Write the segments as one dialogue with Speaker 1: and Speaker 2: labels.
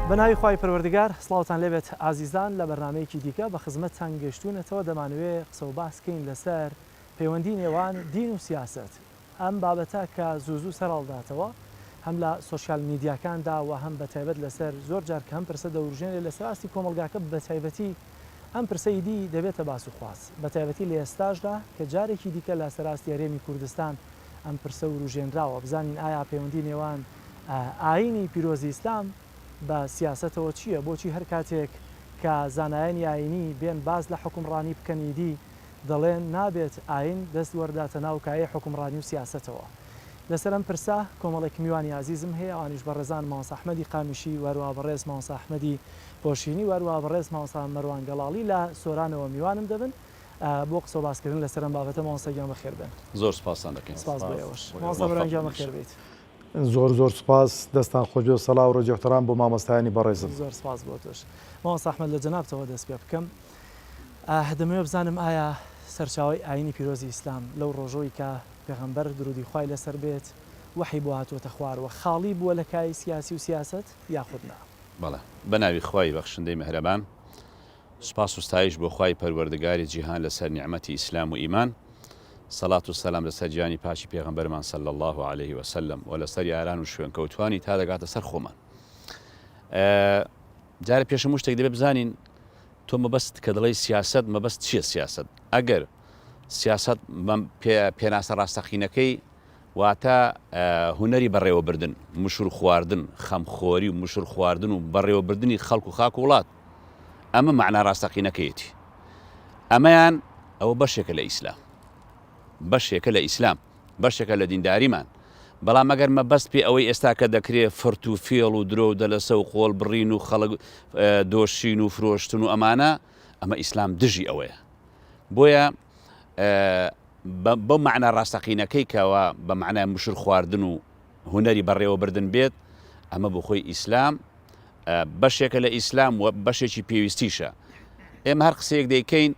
Speaker 1: بە ناوی خوای پەروەردگار سڵاوتان لێبێت ئازیزان لە بەرنامەیەکی دیکە بە خزمەتتان گەیشتوونەتەوە دەمانەوێ قسە و باس کەین لەسەر پەیوەندی نێوان دین و سیاسەت ئەم بابەتە کە زوو زوو سەرهەڵداتەوە هەم لە سۆشیال میدیاکاندا و هەم بە تایبەت لەسەر زۆر جار کە ئەم پرسە دەوروژێنرێ لەسەر ئاستی کۆمەڵگاکە بە تایبەتی ئەم پرسە ئیدی دەبێتە باس و خواست بە تایبەتی لە ئێستاشدا کە جارێکی دیکە لە سەر ئاستی هەرێمی کوردستان ئەم پرسە وروژێنراوە بزانین ئایا پەیوەندی نێوان ئایینی پیرۆزی ئیسلام بە سیاسەتەوە چییە؟ بۆچی هەر کاتێک کە زانایانی ئایینی بێن باس لە حوکمڕانی بکەن ئیدی دەڵێن نابێت ئایین دەست وەرداتە ناو کایەی حوکمڕانی و سیاسەتەوە؟ لەسەر ئەم پرسە کۆمەڵێک میوانی ئازیزم هەیە ئەوانیش بەڕێزان مامۆستا ئەحمەدی قامیشی و هەروەها بەڕێز مامۆستا ئەحمەدی پۆشینی و هەروەها بەڕێز مامۆستا مەروان گەڵاڵی لە سۆرانەوە میوانم دەبن بۆ قسە و باسکردن لەسەر ئەم بابەتە. مامۆستا گیان بەخێر بێن.
Speaker 2: زۆر سوپاستان دەکەین.
Speaker 1: سپاس بۆ ئێوەش. مامۆستا مەروان گیان بەخێر بێیت.
Speaker 3: زۆر زۆر سوپاس دەستان خۆشبێ و سەڵاو ڕێز و ئیحترام بۆ مامۆستایانی بەڕێزم.
Speaker 1: زۆر سپاس بۆ تۆش. مامۆستا ئەحمەد لە جەنابتەوە دەست پێ بکەم. دەمەوێ بزانم ئایا سەرچاوەی ئایینی پیرۆزی ئیسلام لەو ڕۆژەوەی کە پێغەمبەر درودی خوای لەسەر بێت وەحی بۆ هاتووەتە خوارەوە خاڵی بووە لە کایەی سیاسی و سیاسەت یاخود نا؟
Speaker 2: بەڵێ. بەناوی خوای بەخشندەی میهرەبان. سوپاس و ستایش بۆ خوای پەروەردگاری جیهان لەسەر نیعمەتی ئیسلام و ئیمان، سەڵات و سەلام لەسەر گیانی پاکی پێغەمبەرمان صلی اللە علیه وسلم و لەسەر یاران و شوێنکەوتوانی تا دەگاتە سەر خۆمان. جارێ پێش هەموو شتێک دەبێت بزانین تۆ مەبەست کە دەڵێی سیاسەت مەبەست چییە سیاسەت؟ ئەگەر سیاسەت بەم پێناسە ڕاستەقینەکەی واتە هونەری بەڕێوەبردن، مشوور خواردن، خەمخۆری و مشوور خواردن و بەڕێوەبردنی خەڵک و خاک و وڵات. ئەمە مەعنا ڕاستەقینەکەیەتی. ئەمەیان ئەوە بەشێکە لە ئیسلام. بەشێکە لە ئیسلام. بەشێکە لە دینداریمان. بەڵام ئەگەر مەبەست پێ ئەوەی ئێستا کە دەکرێ فرت و فێڵ و درۆ و دەلەسە و قۆڵ بڕین و خەڵک دۆشین و فرۆشتن و ئەمانە، ئەمە ئیسلام دژی ئەوەیە. بۆیە بەو مەعنا ڕاستەقینەکەی کەوا بە مەعنای مشور خواردن و هونەری بەڕێوەبردن بێت، ئەمە بۆ خۆی ئیسلام بەشێکە لە ئیسلام و بەشێکی پێویستیشە. ئێمە هەر قسەیەک دەیکەین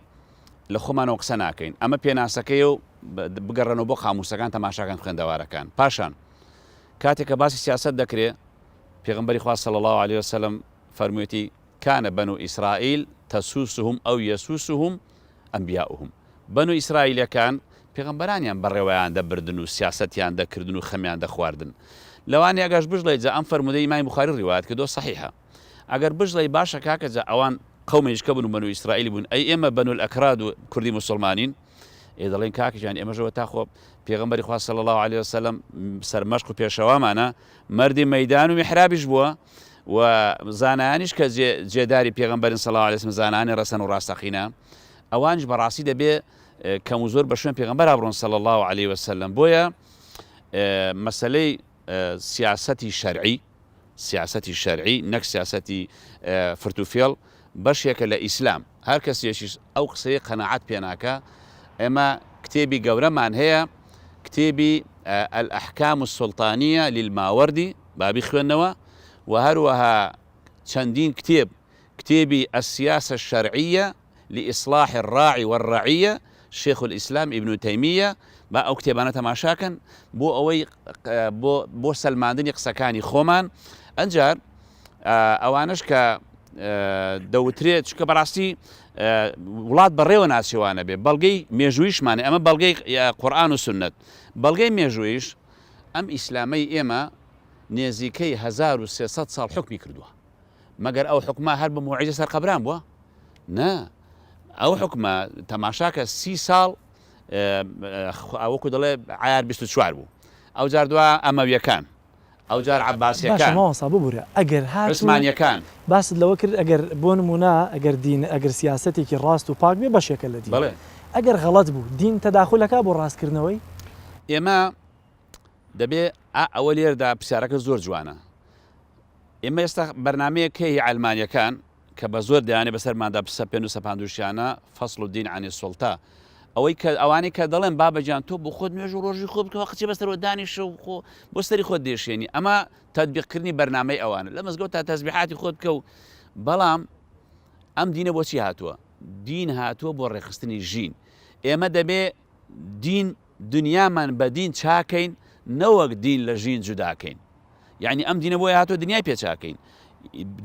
Speaker 2: لە خۆمانەوە قسە ناکەین. ئەمە پێناسەکەیە و بگەڕێنەوە بۆ قاموسەکان تەماشاکەن خوێندەوارەکان. پاشان کاتێک کە باسی سیاسەت دەکرێ پێغەمبەری خوا صلی اللە علیه وسلم فەرموویەتی کان بنو اسرائیل تسوسهم او یسوسهم انبیاؤهم بەنو ئیسرائیلەکان پێغەمبەرانیان بەڕێوەیان دەبردن و سیاسەتیان دەکردن و خەمیان دەخواردن. لەوانەیە ئەگەش بشڵێی جا ئەم فەرموودەی ئیمامی بوخاری ڕیوایەت کردووە سەحیحە. ئەگەر بشڵێی باشە کاکە جا ئەوان قەومێکی کە بوون و بەنو ئیسرائیلی بوون ئەی ئێمە بەنو الاکراد و کوردی موسڵمانین؟ ئێ دەڵێن کاکە گیان ئێمەش ئەوە تا خۆ پێغەمبەری خوا صلی اللە علیە وسلم سەرمەشق و پێشەوامانە مەردی مەیدان و میحرابیش بووە و زانایانیش کە جێداری پێغەمبەرن صلی اللە علیە وسلم زانایانی ڕەسەن و ڕاستەقینە ئەوانیش بەڕاستی دەبێ کەم و زۆر بە شوێن پێغەمبەرا بڕۆن صلی اللە علیه وسلم بۆیە مەسەلەی سیاسەتی شەرعی سیاسەتی شەرعی نەک سیاسەتی فرت و فێڵ بەشێکە لە ئیسلام هەر کەسێکیش ئەو قسەیە قەناعەت پێناکە ئێمە کتێبی گەورەمان هەیە کتێبی الأحکام السلطانیە للماوردی بابی خوێندنەوە و هەروەها چەندین کتێب کتێبی السیاسە الشرعیە لإصلاح الراعی والرعیە شیخ الاسلام ابن تیمیە با ئەو کتێبانە تەماشاکەن بۆ ئەوەی بۆ بۆ سەلماندنی قسەکانی خۆمان ئەنجار ئەوانش کە دەوترێت چکە بەڕاستی وڵات بەڕێوە ناچێوانە بێ بەڵگەی مێژوویشمانە ئەمە بەڵگەی قورآن و سنت بەڵگەی مێژوویش ئەم ئیسلامەی ئێمە نێزیکەی 1300 ساڵ حکمی کردووە مەگەر ئەو حوکمە هەر بە موعیزە سەر قەبران بووە؟ نا ئەو حوکمە تەماشاکە سی ساڵ وەکو دەڵێ عیار 24 بوو ئەو جار دوا ئەمەویەکان ئەو جار عباسیەکان
Speaker 1: مامۆستا ببورە ئەگەر هات
Speaker 2: عوسمانیەکان
Speaker 1: باست لەوە کرد ئەگەر بۆ نمونە ئەگەر دین ئەگەر سیاسەتێکی ڕاست و پاک بێ بەشێکە لە دین
Speaker 2: بەڵێ
Speaker 1: ئەگەر غەڵەت بوو دین تەداخولەکا بۆ ڕاستکردنەوەی؟
Speaker 2: ئێمە دەبێ ئا ئەوە لێردا پرسیارەکە زۆر جوانە ئێمە ئێستا بەرنامەیەک هەیە هی عەلمانیەکان کە بە زۆر دەیانێ بەسەرماندا بسەپێن و سەپاندوشیانە فصل الدین عن السلطە ئەوەی کە ئەوانەی کە دەڵێن بابە گیان تۆ بۆ خۆت نوێژ و ڕۆژی خۆ بکەوە قچی بەسەرەوە دانیشە و خۆ بۆ سەری خۆت دێشێنی ئەمە تەتبیقکردنی بەرنامەی ئەوانە لە مزگەوت تا تەزبیحاتی خۆت بکە و بەڵام ئەم دینە بۆچی هاتووە دین هاتووە بۆ ڕێکخستنی ژین ئێمە دەبێ دین دنیامان بە دین چاکەین نەوەک دین لە ژین جوداکەین یعنی ئەم دینە بۆیە هاتووە دنیای پێ چاکەین.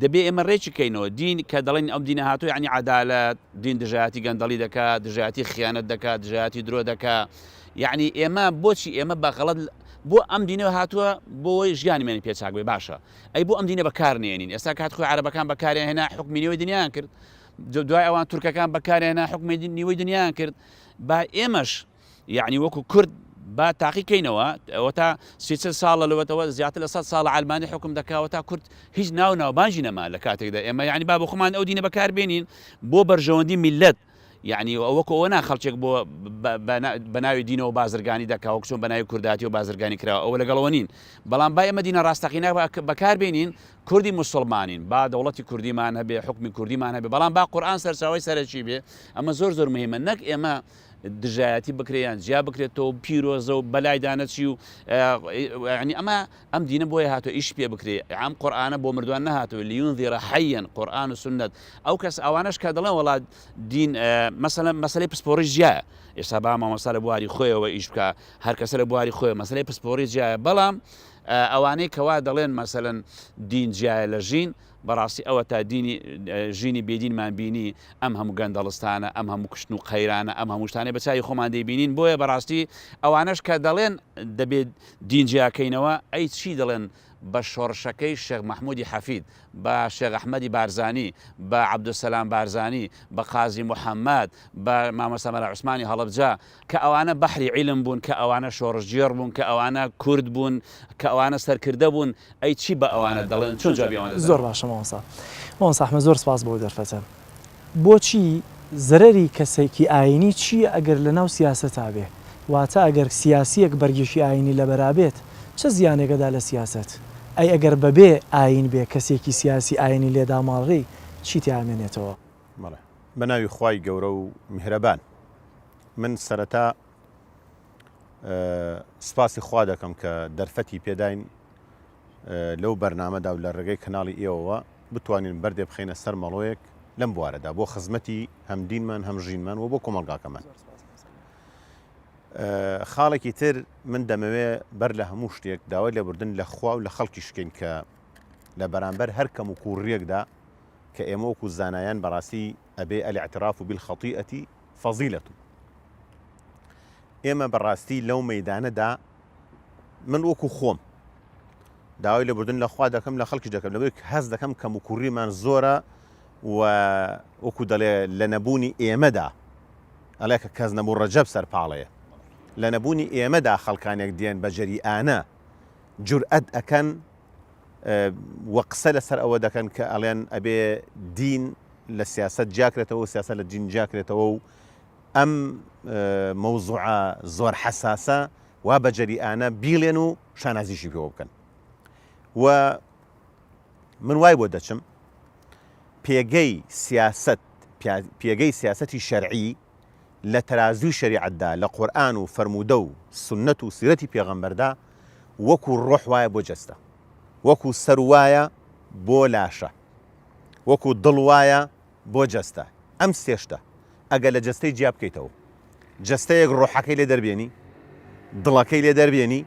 Speaker 2: دەبێ ئێمە ڕێکی کەینەوە دین کە دەڵێن ئەم دینە هاتوو یعنی عەدالەت دین دژایەتی گەندەڵی دەکا دژایەتی خیانەت دەکا دژایەتی درۆ دەکا یعنی ئێمە بۆچی ئێمە بە غەڵەت بۆ ئەم دینەوە هاتووە بۆی ژیانی مێنی پێ چاک بێ باشە ئەی بۆ ئەم دینە بەکار نێنین ئێستا کات خۆی عەرەبەکان بەکاریان هێنا حکومی نیوەی دنیایان کرد دوای ئەوان تورکەکان بەکاریان هێنا حکومی نیوەی دنیایان کرد با ئێمەش یەعنی وەکو کورد با تاقی کەینەوە ئەوەتا سی چل ساڵە لەوەتەوە زیاتر لە سەد ساڵە عەلمانی حوکم دەکا ئەوەتا کورد هیچ ناو ناوبانگی نەما لە کاتێکدا ئێمە یەعنی با بۆ خۆمان ئەو دینە بەکار بێنین بۆ بەرژەوەندی میللەت یەعنی وەکو ئەوە نا خەڵکێک بۆ بە ناوی دینەوە بازرگانی دەکا وەک چۆن بە ناوی کورداتیەوە بازرگانی کراوە ئەوە لەگەڵەوە نین بەڵام با ئێمە دینە ڕاستەقینە بەکار بێنین کوردی موسڵمانین با دەوڵەتی کوردیمان هەبێ حوکمی کوردیمان هەبێ بەڵام با قورئان سەرچاوەی سەرەکی بێ ئەمە زۆر زۆر مهمە نەک ئێمە دژایەتی بکرێ یان جیا بکرێتەوە پیرۆزە و بەلایدا نەچی و ینی ئەمە ئەم دینە بۆیە هاتۆ ئیش پێ بکرێ ئەم قورئانە بۆ مردوان نەهاتوو لينذر حيا قورئان و سنت ئەو کەس ئەوانەش کە دەڵێن وەڵا دین مەسەلەن مەسەلەی پسپۆڕی جیایە ئێستا با مامۆستا لە بواری خۆیەوە ئیش بکە هەر کەسە لە بواری خۆی مەسەلەی پسپۆڕی جیایە بەڵام ئەوانەی کەوا دەڵێن مەسەلەن دین جیایە لە ژین بەڕاستی ئەوەتا دینی ژینی بێدینمان بینی ئەم هەموو گەندەڵستانە ئەم هەموو کوشتن و قەیرانە ئەم هەموو شتانەی بە چاوی خۆمان دەیبینین بۆیە بەڕاستی ئەوانەش کە دەڵێن دەبێت دین جیاکەینەوە ئەی چی دەڵێن بە شۆڕشەکەی شێخ مەحمودی حەفید بە شێخ ئەحمەدی بارزانی بە عەبدولسەلام بارزانی بە قازی محەممەد بە مامۆستا مەلا عوسمانی هەڵەبجە کە ئەوانە بەحری عیلم بوون، کە ئەوانە شۆڕشگێڕ بوون، کە ئەوانە کورد بوون، کە ئەوانە سەرکردە بوون، ئەی چی بە ئەوانە دەڵێن، چۆن جوابی ئەوان
Speaker 1: دەدەنەوە؟ زۆر باشە مامۆستا. مامۆستا ئەحمەد زۆر سپاس بۆ ئەو دەرفەتە. بۆچی زەرەری کەسێکی ئایینی چییە ئەگەر لەناو سیاسەتا بێ؟ واتە ئەگەر سیاسییەک بەرگێکی ئایینی لەبەرا بێت چ زیانێک ئەدا لە سیاسەت؟ ئەی ئەگەر بەبێ ئایین بێ کەسێکی سیاسی ئایینی لێ داماڵرێی چی تیا ئەمێنێتەوە؟
Speaker 4: بەڵێ بەناوی خوای گەورە و میهرەبان من سەرەتا سپاسی خوا دەکەم کە دەرفەتی پێداین لەو بەرنامەدا و لە ڕێگەی کەناڵی ئێوەوە بتوانین بەردێ بخەینە سەر مەڵۆیەک لەم بوارەدا بۆ خزمەتی هەم دینمان هەم ژینمان و بۆ کۆمەڵگاکەمان. خاڵێکی تر من دەمەوێ بەر لە هەموو شتێک داوای لێبوردن لە خوا و لە خەڵکی شکەین کە لە بەرامبەر هەر کەم و کوڕیەکدا کە ئێمە وەکو زانایان بەڕاستی ئەبێ الاعتراف بالخطیئە فضیلە ئێمە بەڕاستی لەو مەدانەدا من وەکو خۆم داوای لێبوردن لە خوا دەکەم لە خەڵکی دەکەم لەبەر هەز دەکەم کەم و کوڕیمان زۆرە و وەکو دەڵێ لە نەبوونی ئێمەدا ئەڵێ کە کەس نەبوو ڕەجەب سەرپاڵەیە لە نەبوونی ئێمەدا خەڵکانێک دێن بە جەریئانە جورئەت ئەکەن و قسە لەسەر ئەوە دەکەن کە ئەڵێن ئەبێ دین لە سیاسەت جیاکرێتەوە و سیاسەت لە دین جیاکرێتەوە و ئەم مەوزوعە زۆر حەساسە وا بە جەریئانە بیڵێن و شانازیشی پێوە بکەن و من وای بۆ دەچم پێگەی سیاست پێگەی سیاسەتی شەرعی لە تەرازووی شەریعەتدا لە قورئان و فەرموودە و سوننەت و سیرەتی پێغەمبەردا وەکو ڕۆح وایە بۆ جەستە، وەکو سەر وایە بۆ لاشە، وەکو دڵ وایە بۆ جەستە، ئەم سێ شتە ئەگەر لە جەستەی جیا بکەیتەوە، جەستەیەک ڕۆحەکەی لێ دەربێنی، دڵەکەی لێ دەربێنی،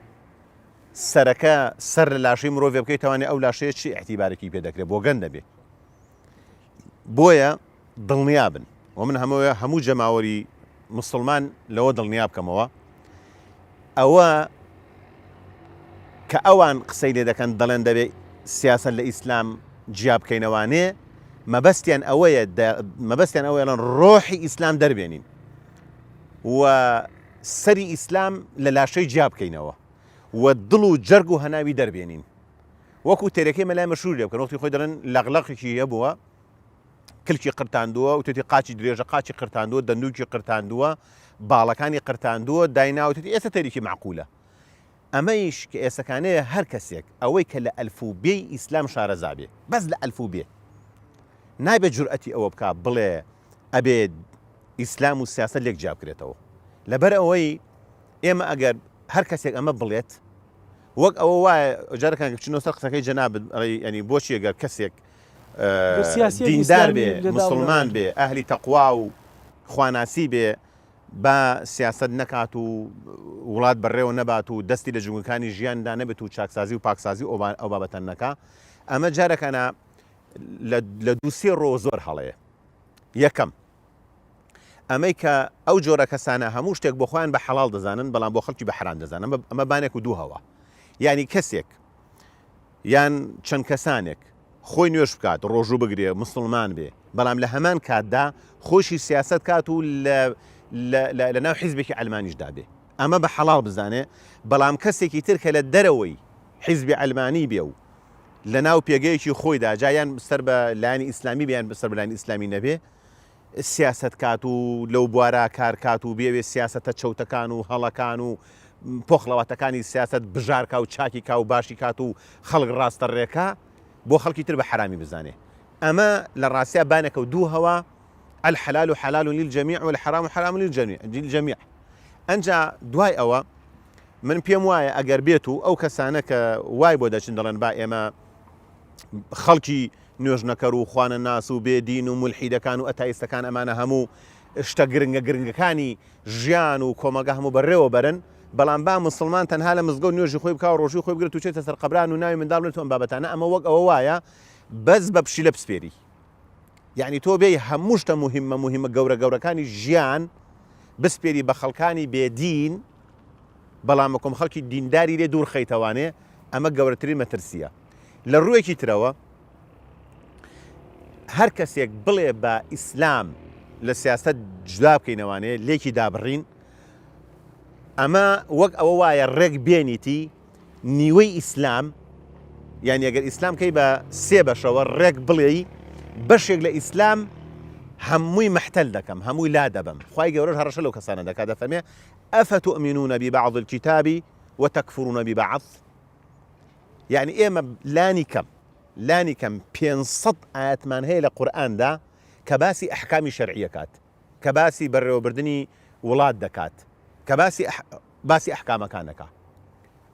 Speaker 4: سەرەکە سەر لە لاشەی مرۆڤێ بکەیتەوانێ ئەو لاشەیە چی ئیعتیبارێکی پێ دەکرێت، بۆگەن دەبێ. بۆیە دڵنیابن و من هەمەوێ هەموو جەماوەری مسلمان لەوە دڵنیا بکەمەوە ئەوە کە ئەوان قسەی لێ دەکەن دەڵێن دەبێ سیاسەت لە ئیسلام جیا بکەینەوانێ مەبەستیان ئەوەیە مەبەستیان ئەوەیە ڕۆحی ئیسلام دەربێنین و سەری ئیسلام لە لاشەی جیا بکەینەوە و دڵ و جەرگ و هەناوی دەربێنین وەکو تێرەکەی مەلای مەشهور لێ بکەن وەختی خۆی دەڵێن لەقلەقێکی هەبووە کلکی قرتاندووە وتێتی قاچی درێژە قاچی قرتاندووە دەندوکی قرتاندووە باڵەکانی قرتاندووە دایناوتێتی ئێستا تەریکی معقولە ئەمەیش کە ئێسەکانەیە هەر کەسێک ئەوەی کە لە ئەلفوبێی ئیسلام شارەزا بێ بەس لە ئەلفوبێ نابێت جورئەتی ئەوە بکا بڵێ ئەبێ ئیسلام و سیاسەت لێک جیا بکرێتەوە لەبەر ئەوەی ئێمە ئەگەر هەر کەسێک ئەمە بڵێت وەک ئەوە وایە جارەکان بچینەوە سەر قسەکەی جەنابت ئەڵێی یانی بۆچی گەر کەسێک دیندار بێ مسلمان بێ ئەهلی تەقوا و خواناسی بێ با سیاست نەکات و وڵات بەڕێوە نەبات و دەستی لە جومگەکانی ژیاندا نەبێت و چاکسازی و پاکسازی ئەو بابەتە نەکا ئەمە جارەکانە. لە دووسێ ڕۆوە زۆر هەڵەیە. یەکەم، ئەمەی کە ئەو جۆرە کەسانە هەموو شتێک بۆ خۆیان بە حەڵاڵ دەزانن بەڵام بۆ خەڵکی بە حەرام دەزانن، ئەمە بانێک و دوو هەوا. یانی کەسێک یان چەند کەسانێک خۆی نوێژ بکات، ڕۆژوو بگرێ، موسڵمان بێ، بەڵام لە هەمان کاتدا خۆیشی سیاسەت کات و لە ناو حیزبێکی عەلمانیشدا بێ. ئەمە بە حەڵاڵ بزانێ، بەڵام کەسێکی تر کە لە دەرەوەی حیزبی عەلمانی بێ و لە ناو پێگەیەکی خۆیدا جا یان سەر بە لایەنی ئیسلامی بێ یان سەر بە لایەنی ئیسلامی نەبێ سیاسەت کات و لەو بوارە کار کات و بێوێ سیاسەتە چەوتەکان و هەڵەکان و پۆخڵەواتەکانی سیاسەت بژارکا و چاکی کا و باشی کات و خەڵک ڕاستە ڕێکا بۆ خەڵکی تر بە حەرامی بزانێ ئەمە لە ڕاستیا بانێکە و دوو هەوا الحلال حلال للجميع والحرام حرام للجميع ئەنجا دوای ئەوە من پێم وایە ئەگەر بێت و ئەو کەسانە کە وای بۆ دەچن دەڵێن با ئێمە خەڵکی نوێژنەکەر و خوانەناس و بێدین و مولحیدەکان و ئەتایستەکان ئەمانە هەموو شتە گرنگە گرنگەکانی ژیان و کۆمەڵگە هەموو بەڕێوە بەرن بەڵام با مسلمان تەنها لە مزگەوت نوێژی خۆی بکا و ڕۆژووی خۆی بگرێت و چێتە سەر قەبران و ناوی منداڵ بنێت و ئەم بابەتانە ئەمە وەک ئەوە وایە بەس بە پشیلە بسپێری یعنی تۆ بێی هەموو شتە مهمە مهمە گەورە گەورەکانی ژیان بسپێری بە خەڵکانی بێدین بەڵام وەکم خەڵکی دینداری لێ دوور خەیتەوانێ ئەمە گەورەترین مەترسیە لە ڕوویەکی ترەوە هەر کەسێک بڵێ بە ئیسلام لە سیاست جودا بکەینەوانێ لێکی دابڕین ئەمە وەک ئەوە وایە ڕێک بێنیتی نیوەی ئیسلام یانی ئەگەر ئیسلام کەی بە سێ بەشەوە ڕێک بڵێی بەشێک لە ئیسلام هەمووی مەحتەل دەکەم هەمووی لا دەبەم خوای گەورەش هەڕەشە لەو کەسانە دەکات دەفەرمێ ئەفتومینون ببعض الكتاب وتكفرون ببعض یعنی ئێمە لانی کەم لانی کەم 500 ئاەتمان هەیە لە قورئاندا کە باسی ئەحکامی شەرعیە کات کە باسی بەڕێوەبردنی وڵات دەکات کە باسی باسی ئەحکامەکان دەکا